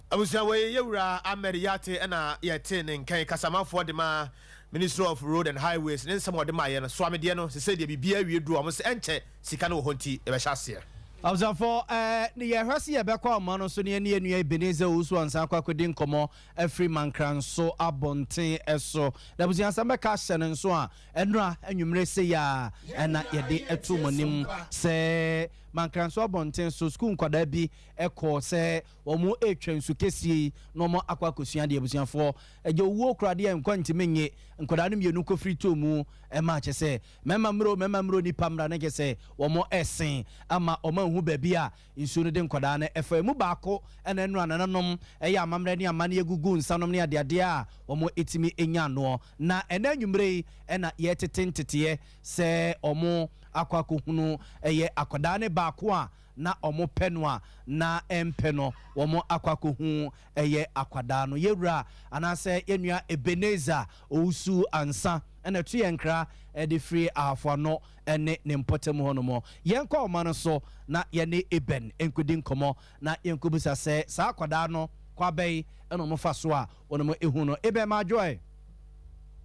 Abusua wei yɛ wura Ahmed Yate ɛna yɛte ne nkan kasamafoɔ de ma Ministry of Road and Highways ne nsɛm a ɔde maayɛ no soame deɛ no sesei deɛ biribiara awie duru a wɔn sɛ ɛnkyɛ sika no wɔ hɔ nti yɛbɛhyɛ aseɛ. Abusuafoɔ ɛɛ ne yɛhwɛ sɛ yɛbɛkɔ ahoma no so ne yɛne yɛn nua Ebenezer Owusu Ansah akɔ akɔdi nkɔmmɔ afiri Mankranso abɔnten so. Na abusua asɛm bɛka ahyɛ no nso a, ɛnora anwummere sei ara na yɛde too mo anim sɛ Mankranso abɔnten so sukuu nkwadaa bi kɔɔ sɛ wɔretwa nsu kɛseɛ yi na wɔakɔ akɔsua adeɛ. Abusuafoɔ, agya owuo koraa deɛ nkwa ntumi nnye nkwadaa no mmienu kɔfiri tɔɔ mu ma kyɛ sɛ mmarima mmra o, mmarima mmra o, nnipa mmra na kyɛ sɛ wɔresen ama wɔanhu baabi a Nsuo no de nkwadaa no fa emu baako na ɛno a nananom yɛ amammerɛ ne amanneɛ gugu nsanom ne adeadeɛ a wɔtumi nya anoɔ. Na ɛnnɛ anwummerɛ yi na yɛretete nteteɛ sɛ wɔn akɔ akɔhunu ɛyɛ akwadaa no baako a na wɔpɛ no a na ɛmpɛ no, wɔn akɔ akɔhu ɛyɛ akwadaa no. Yɛwura anaasɛ yɛnua Ebenezer Owusu Ansah na ɛto yɛn nkra de firi Ahafo Ano ne ne mpɔtam hɔnom. Yɛnkɔ ɔman no so na yɛne Eben nkɔdi nkɔmmɔ na yɛnkɔbisa sɛ saa akwadaa no kwa bɛn na wɔfa so a wɔnom hu no. Eben Madwoe.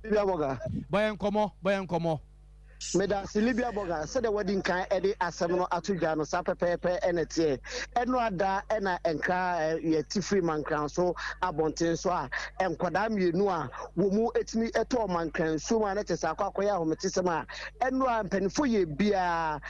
Libya Bɔga. Bɔ yɛn nkɔmmɔ, bɔ yɛn nkɔmmɔ. Medase Libya Bɔga, sɛdeɛ wadi nkan de asɛm no ato dwa no saa pɛpɛɛpɛ na ɛteɛ. Ɛno ada na nkra yɛte firi Mankranso abɔnten so a nkwadaa mmienu a wɔn mu tumi tɔɔ Mankran nsuo mu a na kyerɛ sɛ akɔ akɔyɛ ahometesɛm a ɛno a mpanimfoɔ yɛ biara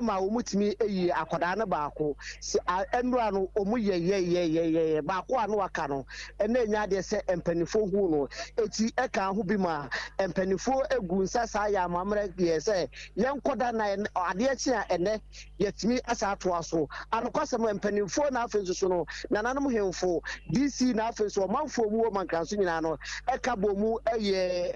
ma wɔn tumi yi akwadaa no baako. Sɛ ɛnora no wɔn yɛ yɛ yɛ yɛ yɛ baako a na waka no ɛna ɛnya adeɛ sɛ mpanimfoɔ hu no eti ɛka ho bi ma mpanimfoɔ egu nsa saa yɛ amammerɛ yɛ. sɛ yɛnkɔda na adeɛ kye a ɛnɛ yɛatumi asan atoa so. Anokwasɛm, mpanimfoɔ na afei nso so no, nananom hemfo, DC na afei nso ɔmanfoɔ mu wɔ Mankranso nyinaa no ɛka bɔ mu yɛ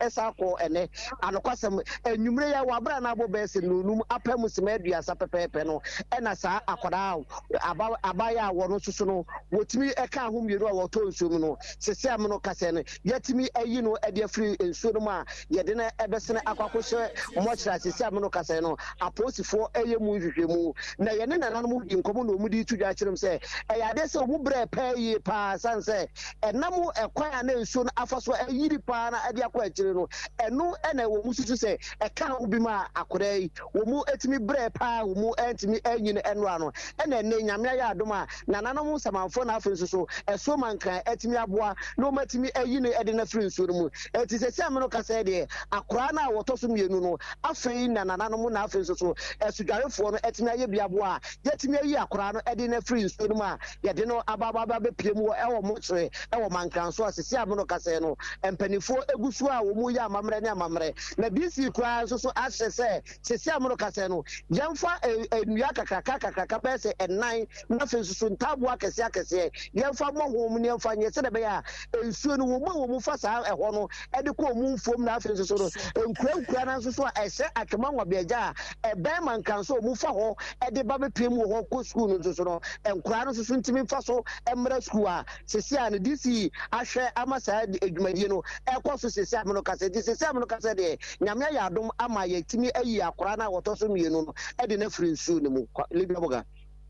ɛsan kɔɔ ɛnɛ. Anokwasɛm, anwummere yi ara wɔ abere a na abɔ bɛyɛ sɛ nnɔnnum apɛ mu sima aduasa pɛpɛɛpɛ no ɛna saa akwadaa aba abaayewa a wɔn nso so no wɔtumi ɛka ho mmienu a wɔtɔ nsuo mu no sese a meno kasɛ no yɛatumi ayi no de afiri nsuo no mu a yɛde no bɛsene akɔ akɔhyɛ mɔkyerɛ a seesei a me ne wo kasa yi no, apolisifoɔ reyɛ mu nhwehwɛmu. Na yɛne nananom di nkɔmmɔ na wɔde reto dwa akyerɛ mu sɛ ɛyɛ adeɛ sɛ wɔn brɛɛ paa yie paa ɛsiane sɛ ɛnam ɛkwan a na nsuo no afa so ayiri paa na ɛde akɔ akyire no, ɛno na wɔn susu sɛ ɛka ho bi ma akwadaa yi wɔn tumi brɛɛ paa wɔn antumi anyi no ɛnora no. Ɛna ɛnnɛ Nyame ayɛ adom a Nananom nsamanfoɔ na afei nso so ɛso ma nkran atumi aboa na wɔn atumi ayi no de no afiri nsuo no mu. Enti seesei a me no kasa yi deɛ, akoraa no a wɔtɔ so mmienu no, afei na nananom na afei nso so asudwarefoɔ no atumi ayɛ bi aboa a yɛatumi ayi akoraa no de no afiri nsuo no mu a yɛde no aba aba aba abɛpue mu wɔ ɛwɔ Mokyere ɛwɔ Mankran so a seesei a me no kasa yi no mpaninfoɔ gu so a wɔn reyɛ amammerɛ ne amammerɛ. Na DC koraa nso so ahyɛ sɛ seesei a me no kasa yi no yɛmfa nnua kakraka kakraka bɛyɛ sɛ ɛnan na afei nso so ntaaboo akɛseɛ akɛseɛ, yɛmfa mmɔ ho mu na yɛmfa nyɛ sɛdeɛ ɛbɛyɛ a nsuo no, wɔn a wɔn fa saa ɛhɔ no de kɔ wɔn mfuom na afei nso so no nkura nkura no nso so a ɛhyɛ Atwoma Nwabiagya a ɛbɛn Mankran so wɔn fa hɔ de ba bɛpue mu wɔ hɔ kɔ sukuu no nso so no nkoraa no nso so ntumi mfa so mmra sukuu a sese a no DC ahwɛ ama saa dwumadie no ɛkɔ so sese a meno kasa nti sese a meno kasa deɛ Nyame ayɛ adom ama yɛatumi ayi akoraa no a wɔtɔ so mmienu no de no afiri nsuo no mu. Libya Boga.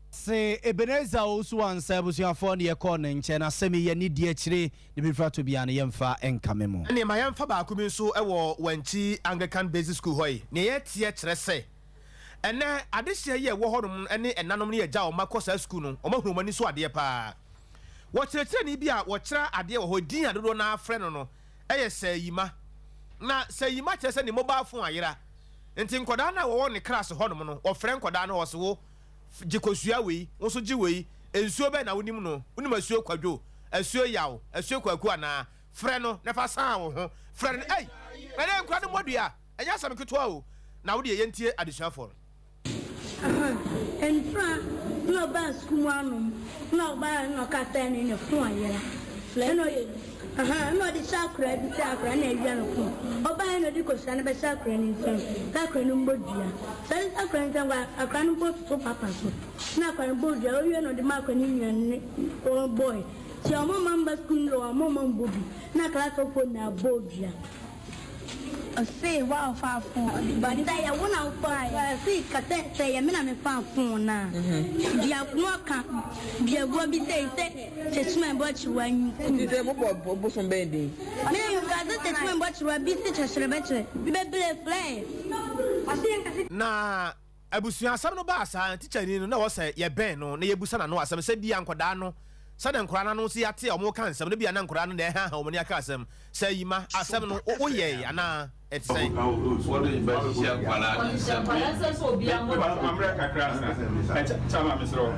Se Ebenezer Owusu ansa abusuafoɔ ne yɛkɔɔ ne nkyɛn asɛm yi yɛne di akyire ne befiri ato biara no yɛmfa nkame mo. Ɛnneɛ ma yɛmfa baako bi nso wɔ Wankyi Anglican Basic School hɔ yi. Nea yɛteɛ kyerɛ sɛ, ɛnnɛ adehyeɛ yi a ɛwɔ hɔnom ne ɛnanom ne agya a wɔn mma kɔ saa sukuu no, wɔahunu wɔn ani so adeɛ pa ara. Wɔ kyerɛkyerɛni bi a wɔkyerɛ adeɛ wɔ hɔ, din a dodoɔ no ara frɛ no no yɛ Sir Yima. Na Sir Yima kyerɛ sɛ ne mobile phone ayera. Nti nkwadaa no a wɔwɔ ne class hɔnom no, wɔfrɛ nkwadaa no, wɔse wo gye kosua wei, wo nso gye wei, nsuo bɛn na wonim no? Wonim asuo Kwadwo, asuo Yaw, asuo Kwaku anaa? Frɛ no na fa san wo ho. Frɛ no, ei! Ɛnɛ nkwadaa no mmɔ dua, ɛnyɛ asɛm ketewa o. Na wo deɛ yɛntie adesuafoɔ no. Aha, Ntra na ɔbaa sukuu mu anom na ɔbaa na ɔka sɛ ne ne fon ayera. Ɛna ɔyɛ aha ɛna ɔde hyɛ akwadaa bi sɛ akwadaa na awia ne fon. Ɔbaeɛ na ɔde kosua no bɛhyɛ akwadaa no nsam sɛ akwadaa no mmɔ dua. Sɛ ɔde hyɛ akwadaa no nsam koraa akwadaa no bɔ toto papa so na akwadaa no bɔ dua. Ɔwie na ɔde ma akwadaa no nua no ne wɔn bɔe. Nti wɔn mma mba sukuu no deɛ wɔn mma mmɔ bi na class hɔ foɔ nyinaa bɔɔ dua. Ɔse wo a wofaa phone but sɛ ɛyɛ wo na wofaa yɛ. Ɔse ka sɛ sɛ ɛyɛ me na mefaa phone no a dua na ɔka duaguo bi sei sɛ kyekyeman bɔ kyewa nku. Nti sɛ mobɔ bosom bɛn din? Me meka sɛ kyekyeman bɔ kyewa bi se kyɛkyerɛ bɛkyerɛ bebree frɛɛ. Na Abusua asɛm no baa saa, tikyani no na ɛwɔ sɛ yɛbɛn no na yɛbusa n'ano asɛm sɛ bia nkwadaa no, sɛdeɛ nkwadaa no ano si ate a wɔreka nsɛm no, bia na nkwadaa no na ɛhaaha wɔn ani aka asɛm sɛ Yima, asɛm no wo woyɛe anaa ɛte sɛn? Mammerɛ kakra ansa. Chairman mesrɛ wo.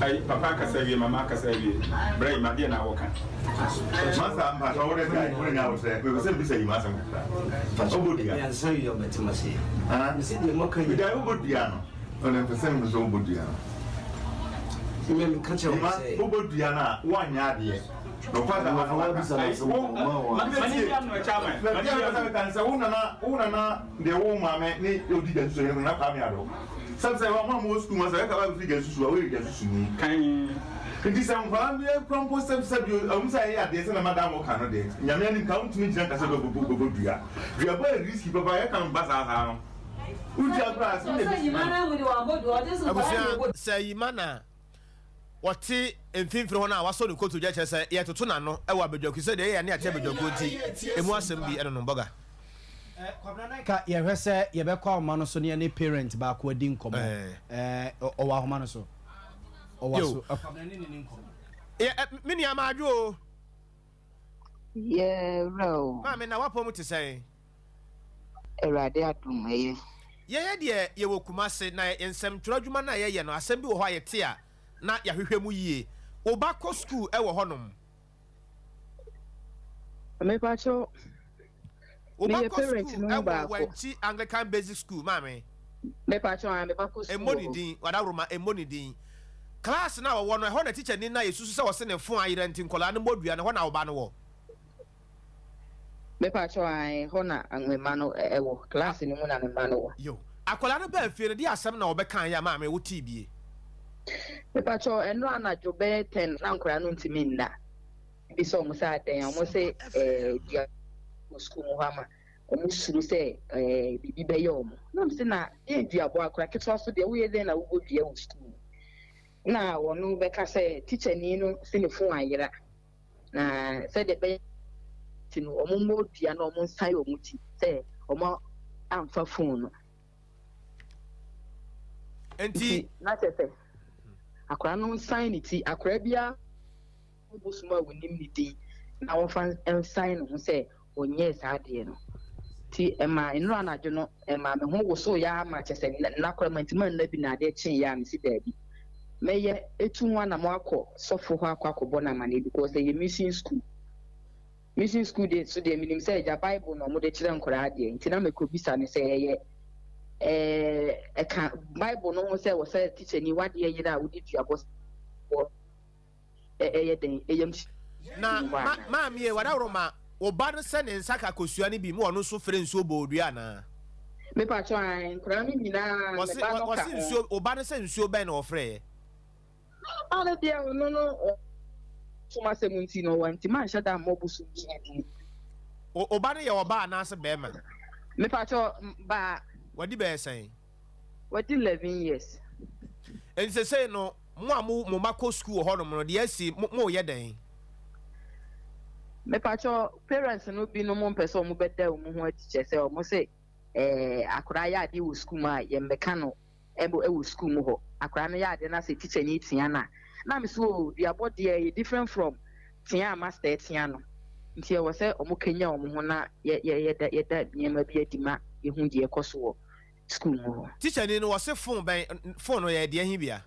Ayi papa akasa awie mama akasa awie. Bra Yima deɛ na woka. Masa mpakyɛ wo de wo de nya wo sɛ mepɛ sɛ mbisa Yima asɛm kakra. Ɔbɔ dua. Megyae wobɔ dua no. Ɔne mpɛ sɛ mehu sɛ wobɔ dua no. Ima wobɔ dua no a woanyɛ adeɛ. Nokwa da hɔ na waka. Sɛ wo nana wo nana deɛ wo maame ne odi gya susu yɛ nana Kwame Ado. Sɛm sɛ wɔn a wɔwɔ sukuu mu sɛ ɛka ba firi gya susu a woyɛ gya susu ni. Nti sɛ nkwadaa bi kura mpo sɛ sɛ bi ɛwom sɛ ɛyɛ adeɛ sɛ na madam ka no deɛ nyame anim ka wontumi ngyina nka sɛ bɛbɔ dua. Duabɔ yɛ risky papa yɛ kan ba saa saa no wodua koraa sɛ wonyɛ bi Abusua, sɛ Yima na wɔte mfimfini hɔ no a wasɔ ne kotodwe kyerɛ sɛ yɛtoto n'ano wɔ abadwakuo sɛ deɛ ɛyɛ yɛne ate abadwakuo nti emu asɛm bi ɛno no bɔga. Kwabena na nka yɛhwɛ sɛ yɛbɛkɔ ahoma no so ne yɛne parent baako adi nkɔmmɔ. Ɔwɔ ahoma no so. Ɔwɔ so. Kwabena ne ne ni nkɔmmɔ. Me nua maadwo o. Yɛ wura o. Maame na w'apɔ mu te sɛn? Awurade adom ɛyɛ. Yɛyɛ deɛ yɛwɔ Kumase na nsɛmtwerɛ adwuma no a yɛyɛ no asɛm bi wɔ hɔ a yɛte a na yɛahwehwɛ mu yie. Wo ba kɔ sukuu wɔ hɔnom? Mepakyɛw. Wo ba Meyɛ kɔ parent sukuu no mu ɛwɔ baako. Wankyi Anglican Basic School, maame? Mepakyɛw, aane, me ba kɔ sukuu Mmɔ wɔ ne hɔ. din, wadaworoma, mmɔ ne din. Class no a wɔwɔ no, ɛhɔ na tikyani no a yɛsusu sɛ ɔse ne fon ayera nti nkwadaa no mmɔ dua no, ɛhɔ na wo ba no wɔ? Mepakyɛw, aane, ɛhɔ na me mma no wɔ. Class no mu na me mma no wɔ. Yo. Akwadaa no baa fie no, deɛ asɛm na ɔbɛkaeɛ a maame wotee bie? Mepakyɛw, ɛnnora anadwo bɛyɛ ten na nkwadaa no ntumi nna. Mebisa wɔn sɛ adɛn a, wɔse ɛɛ dua wɔ sukuu mu hɔ ama wɔn suro sɛ ɛɛ biribi bɛyɛ wɔn. Na mese na deɛ duabɔ akora ketewa so deɛ woyɛ dɛn na wobɔ dua wɔ sukuu mu? Na wɔn bɛka sɛ tikyani no se ne fon ayera na sɛdeɛ ɛbɛyɛ ti no wɔn mmɔ dua na wɔn nsan wɔn ti sɛ wɔn amfa fon no. Nti na kyerɛ sɛ akora no nsan ne ti akora biara. bosom a wɔnim ne din na wɔmfa nsan ne ho sɛ ɔnyɛɛ saa adeɛ no. Nti ɛmaa nnora anadwo no ɛmaa me ho wosooeɛ ara ma kyerɛ sɛ nna koraa mantumi anna bi na adeɛ kyeeɛ a mese daabi mɛyɛ ɛtu ho anamɔ akɔ sɔfo hɔ akɔ akɔbɔ no amaneɛ because ɛyɛ mission school. Mission school deɛ so deɛ menim sɛ agya bible na wɔde kyerɛ nkwadaa adeɛ nti na mekɔbisa no sɛ ɛyɛ ɛɛ ɛka bible no ho sɛ wɔ sɛ tikyani wadeɛ yere a wode duabɔ wɔ ɛyɛ dɛn ɛyam Na ma maame e wadaworoma wo ba no sɛ ne nsa ka kosua no bi ma ɔno nso frɛ nsuo bɔ odua anaa? Me pakyɛ ae nkwadaa no nyinaa me ba no ka ho. Nsuo wo ba no sɛ nsuo bɛn na ɔfrɛɛ? Ɔba no deɛ ɔno no ɔsom asɛm nti no wantumi anhyɛ da ammɔ bosom bi din. Wo ba no yɛ ɔbaa anaasɛ bɛɛma? Me pakyɛ baa. Wadi bɛyɛ sɛn? Wadi 11 years. Nti sesei no Mo a mo mo mma kɔ sukuu wɔ hɔnom no, deɛ asi, mo moreyɛ dɛn? Mepakyɛw, parents no binom mpɛ sɛ wɔn bɛda wɔn ho adi kyerɛ sɛ wɔn se ɛɛ akwadaa yɛ adeɛ wɔ sukuu mu a yɛmmɛka no ɛwɔ ɛwɔ sukuu mu hɔ. Akwadaa no yɛ adeɛ na sɛ teacher ni tea no a, na me so o duabɔ deɛ ɛyɛ different from tea a master tea no. Nti ɛwɔ sɛ wɔn kanya wɔn ho na yɛ yɛ yɛda yɛda nneɛma bi adi ma yɛhu deɛ ɛkɔ so wɔ sukuu mu hɔ. Tikyani no wɔse phone bɛn phone no yɛ deɛ he bia?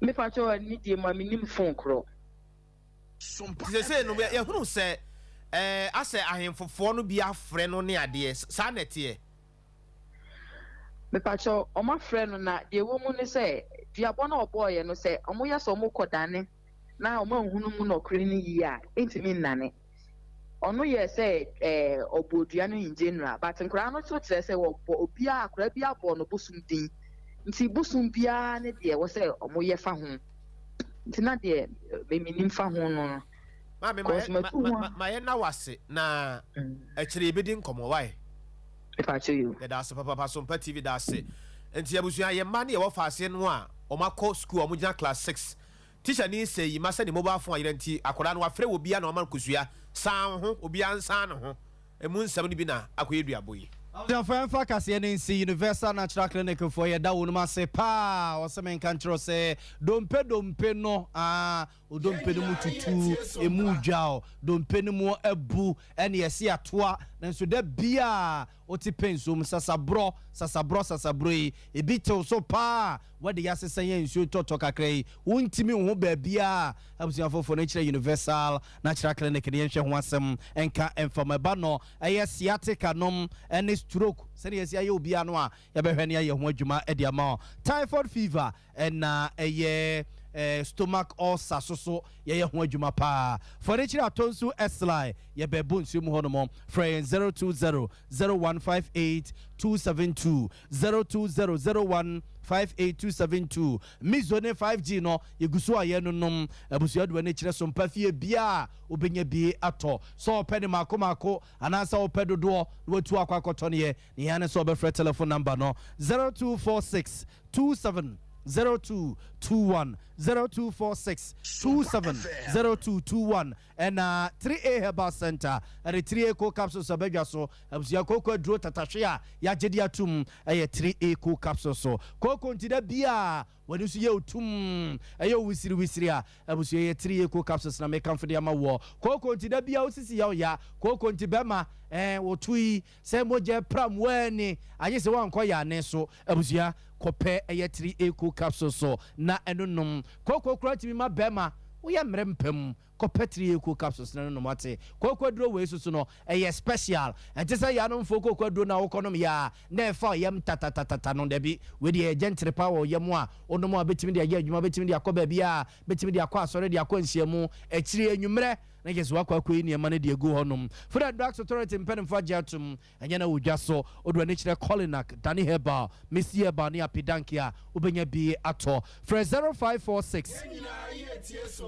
Me pakyɛw ɛne deɛ mu a menim phone korɔ. Nti sesei no yɛhunu sɛ ɛɛ asɛ ahenfofoɔ no bi afrɛ no ne adeɛ saa na ɛteɛ? Me pakyɛw ɔmo afrɛ no na deɛ ɛwɔ mu ne sɛ duabɔ no a ɔbɔɔyɛ no sɛ ɔmo yɛ sɛ ɔmo kɔ dane na ɔmo anhunu mu nɔkore no yie a ɛntumi nnane. Ɔno yɛ sɛ ɛɛ ɔbɔ dua no in general but nkwadaa no nso kyerɛ sɛ wɔbɔ obiara akwadaa biara bɔ no bosom din nti bosom biara ne deɛ ɛwɔ sɛ wɔyɛ fa ho nti na deɛ menim fa ho no no. Maame ma yɛ ma ma yɛ na wase na akyire yɛbɛdi nkɔmɔ wae. Mepakyɛ yo. Yɛda ase papapa Sompa TV da ase nti abusua yɛn mma ne yɛwɔ faase no a wɔn akɔ sukuu a wɔn gyina class 6 Tikyani sɛ yi ma sɛ ne mobile phone ayera nti akwadaa no wafrɛ obia na wama no kosua, san wo ho, obia nsan ne ho, emu nsɛm no bi na akɔyɛ duabɔ yi. Abusuafoɔ yɛmfa kaseɛ no nsi Universal Natural Clinic foɔ yɛda wɔnom ase paa wɔse menka nkyerɛ wo sɛ dompe dompe no aa odompe no mu tutu emu dwa o dompe no mu abu ɛne yɛse atoa nanso da biaa wote pɛ nsuo mu sasaborɔ sasaborɔ sasaborɔ yi ebi tew so paa Wɔde yɛ asesa yɛn nsuo tɔtɔ kakra yi, wontumi nhu baabiara a abusuafo fo no kyerɛ Universal Natural Clinic no yɛnhwɛ ho asɛm nka mfa mu. Ɛba no ɛyɛ sciatica nom ne stroke sɛnea yɛasi ayɛ obiara no a yɛbɛhwɛ ne ayɛ ho adwuma de ama wo. Typhoid fever ɛna ɛyɛ stomach ulcer so so yɛyɛ ho adwuma paa. Fɔnekyiri Atonsu Eslai yɛbɛbɔ nsuo mu hɔnom frɛ yɛn 020 0158 272 020 0158 272 Mizo ne 5G no yɛgu so a yɛnonom. Abusua de w'ani kyerɛ so mpa fie biara a wobɛnya bi atɔ. Sɛ ɔpɛ no mmaako mmaako anaasɛ wopɛ dodoɔ na watu akɔ akɔtɔ no yɛ. Nea ehia ne sɛ wobɛfrɛ telefon namba no 0246 27 0221 0246 27 0221 Ɛna 3A Herbal Centre de 3A Co Capsules aba dwa so. Abusua kooko aduro tatahwe a yɛagye de atom yɛ 3A Co Capsules so. Kooko nti da biara w'ani so yɛ otum, ɛyɛ wo wisiriwisiri a, abusua yɛ 3A Co Capsules na mekamfo de ama woɔ. Kooko nti da biara wo sisi yɛ wo ya. Kooko nti bɛrima eh, woto yi sɛ mogya pram woani, agye sɛ woankɔ yane so. Abusua kɔpɛ ɛyɛ 3A Co Capsules so na ɛno nom. Kooko koraa tumi ma bɛrima. Woyɛ mmerɛ mpam kɔpɛ 3A cool capsules no nom ate. Kooko aduro wei soso no ɛyɛ special. Ɛnte sɛ yanomfoɔ kooko aduro no a wokɔnom yɛ a na ɛfa ɔyam tatatatata no. Dabi, wei deɛ ɛyɛ gentile paa wɔ ɔyam a wonom a bɛtumi de ayɛ adwuma, bɛtumi de akɔ baabiara, bɛtumi de akɔ asɔre, de akɔ nhyiamu, akyire anwummerɛ na kyerɛ sɛ woakɔ akɔyi nneɛma no de agu hɔnom. Food and Drugs Authority mpanimfoɔ agye atom Ɛnyɛ na wɔ dwa so. Wode w'ani kyerɛ Kolinak, Dani Herbal, Misty Herbal ne Apidanke a, wobɛnya bi atɔ. Frɛ 0546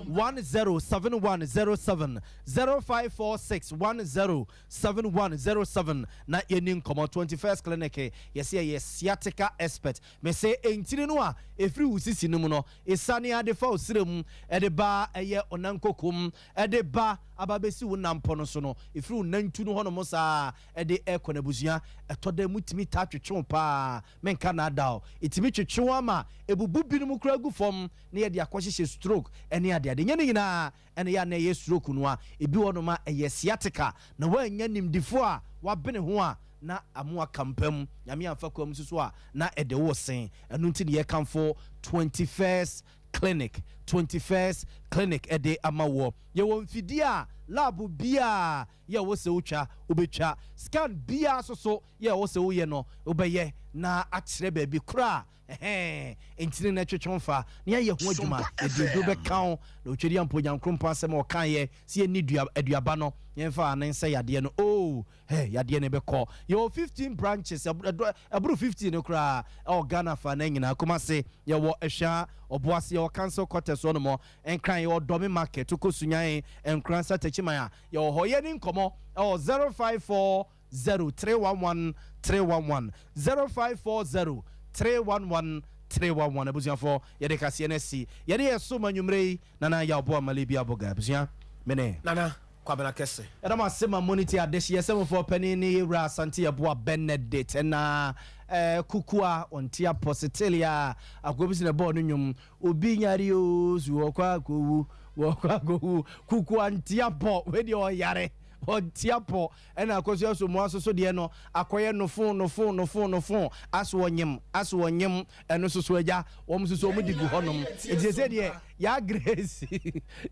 107107, 0546 107107 na yɛnni nkɔmmɔ. 21st Clinic, yɛse yɛyɛ sciatica expert. Mese ntini no a ɛfiri wo sisi no mu no, ɛsiane ara de fa wo serɛ mu de ba ɛyɛ wo nankokom de ba aba abɛsi wo nanpɔ no so no, ɛfiri wo nantu no hɔnom saa ara de rekɔ no abusua, ɛtɔ da mu tumi taa twetwe wo pa ara, menka nnaada wo, ɛtumi twetwe wo ama ɛbubu binom koraa gu fam na yɛde akɔhyehyɛ stroke ne adeade. Ɛnyɛ ne nyinaa na ɛyɛ a na ɛyɛ stroke no a, ɛbi wɔ hɔnom a ɛyɛ sciatica, na woannya nimdefoɔ a wabene ho a na amoa ka mpa mu, Nyame amfa kwan mu nso so a na ɛde wo sen. Ɛno nti na yɛkamfo 21st Clinic, 21st Clinic de ama woɔ. Yɛwɔ mfidie a lab biaa yɛ ɛwɔ sɛ wotwa, wobɛtwa. Scan biaa nso so yɛ ɛwɔ sɛ woyɛ no, wobɛyɛ na akyerɛ baabi korɔ a ɛhɛɛ ntini no twetwe fa na yɛayɛ ho adwuma. Yɛde aduro bɛka wo na Otwadiampo Nyankoropɔn asɛm a ɔkaeɛ sɛ yɛnni dua aduaba no, yɛmfa ano nsɛ yadeɛ no. Oh! Hey, yadeɛ no bɛkɔ. Yɛwɔ 15 branches, ɛboro 15 no koraa ɛwɔ Ghana fa na nyinaa. Kumasi, yɛwɔ Ɛhwea, Ɔboase, yɛwɔ Council Quarters hɔ nom. Nkran, yɛwɔ Dɔme Market, wokɔ Sunyani, Nkoransa, Techiman a, yɛwɔ hɔ. Yɛne nkɔmmɔ ɛwɔ 0540 311 311, 0540 311 311. Abusuafoɔ, yɛde kaseɛ no asi. Yɛne yɛ som anwummerɛ yi, Nana Yaw Boa Mali Biaboga. Abusua, mene. Nana. Kwabena Kɛse. Yɛda mo ase ma moni tie adehyeɛ sɛmufoɔ panin ne yɛwura Asante Yeboah Benedict ɛna eh, Kukua ɔnte apɔ Setelia akoa bi si na ɛbɔɔ no nwom obi nyare oo su wɔkɔ akɔwu wɔkɔ akɔwu Kukua nte apɔ wei deɛ ɔyare ɔnte apɔ ɛna Akosua Somoa nso so deɛ no akɔyɛ nofo nofo nofo nofo aso ɔnyem aso ɔnyem ɛno nso so agya wɔn nso so wɔn de gu hɔnom nti sɛ deɛ Yaa Grace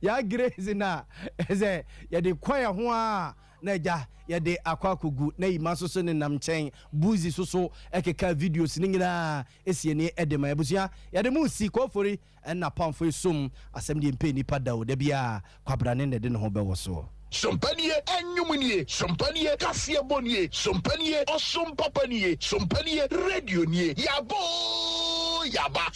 Yaa Grace na sɛ yɛde kɔ yɛn ho a na agya yɛde akɔ akɔgu na Ima nso so nenam nkyɛn Buzi so so ɛkeka videos no nyinaa ɛsi ani ɛde ma abusua yɛde mo si Kofori ɛna Pamfo esum asɛm deɛ mpɛ nipa da o da biara Kwabrane na ɛde ne ho bɛwɔ soɔ. Sompa nie, ɛnwom nie, sompa nie, kaseɛbɔ nie, sompa nie, ɔsom papa nie, sompa nie, radio nie, yɛaba oo, yɛaba.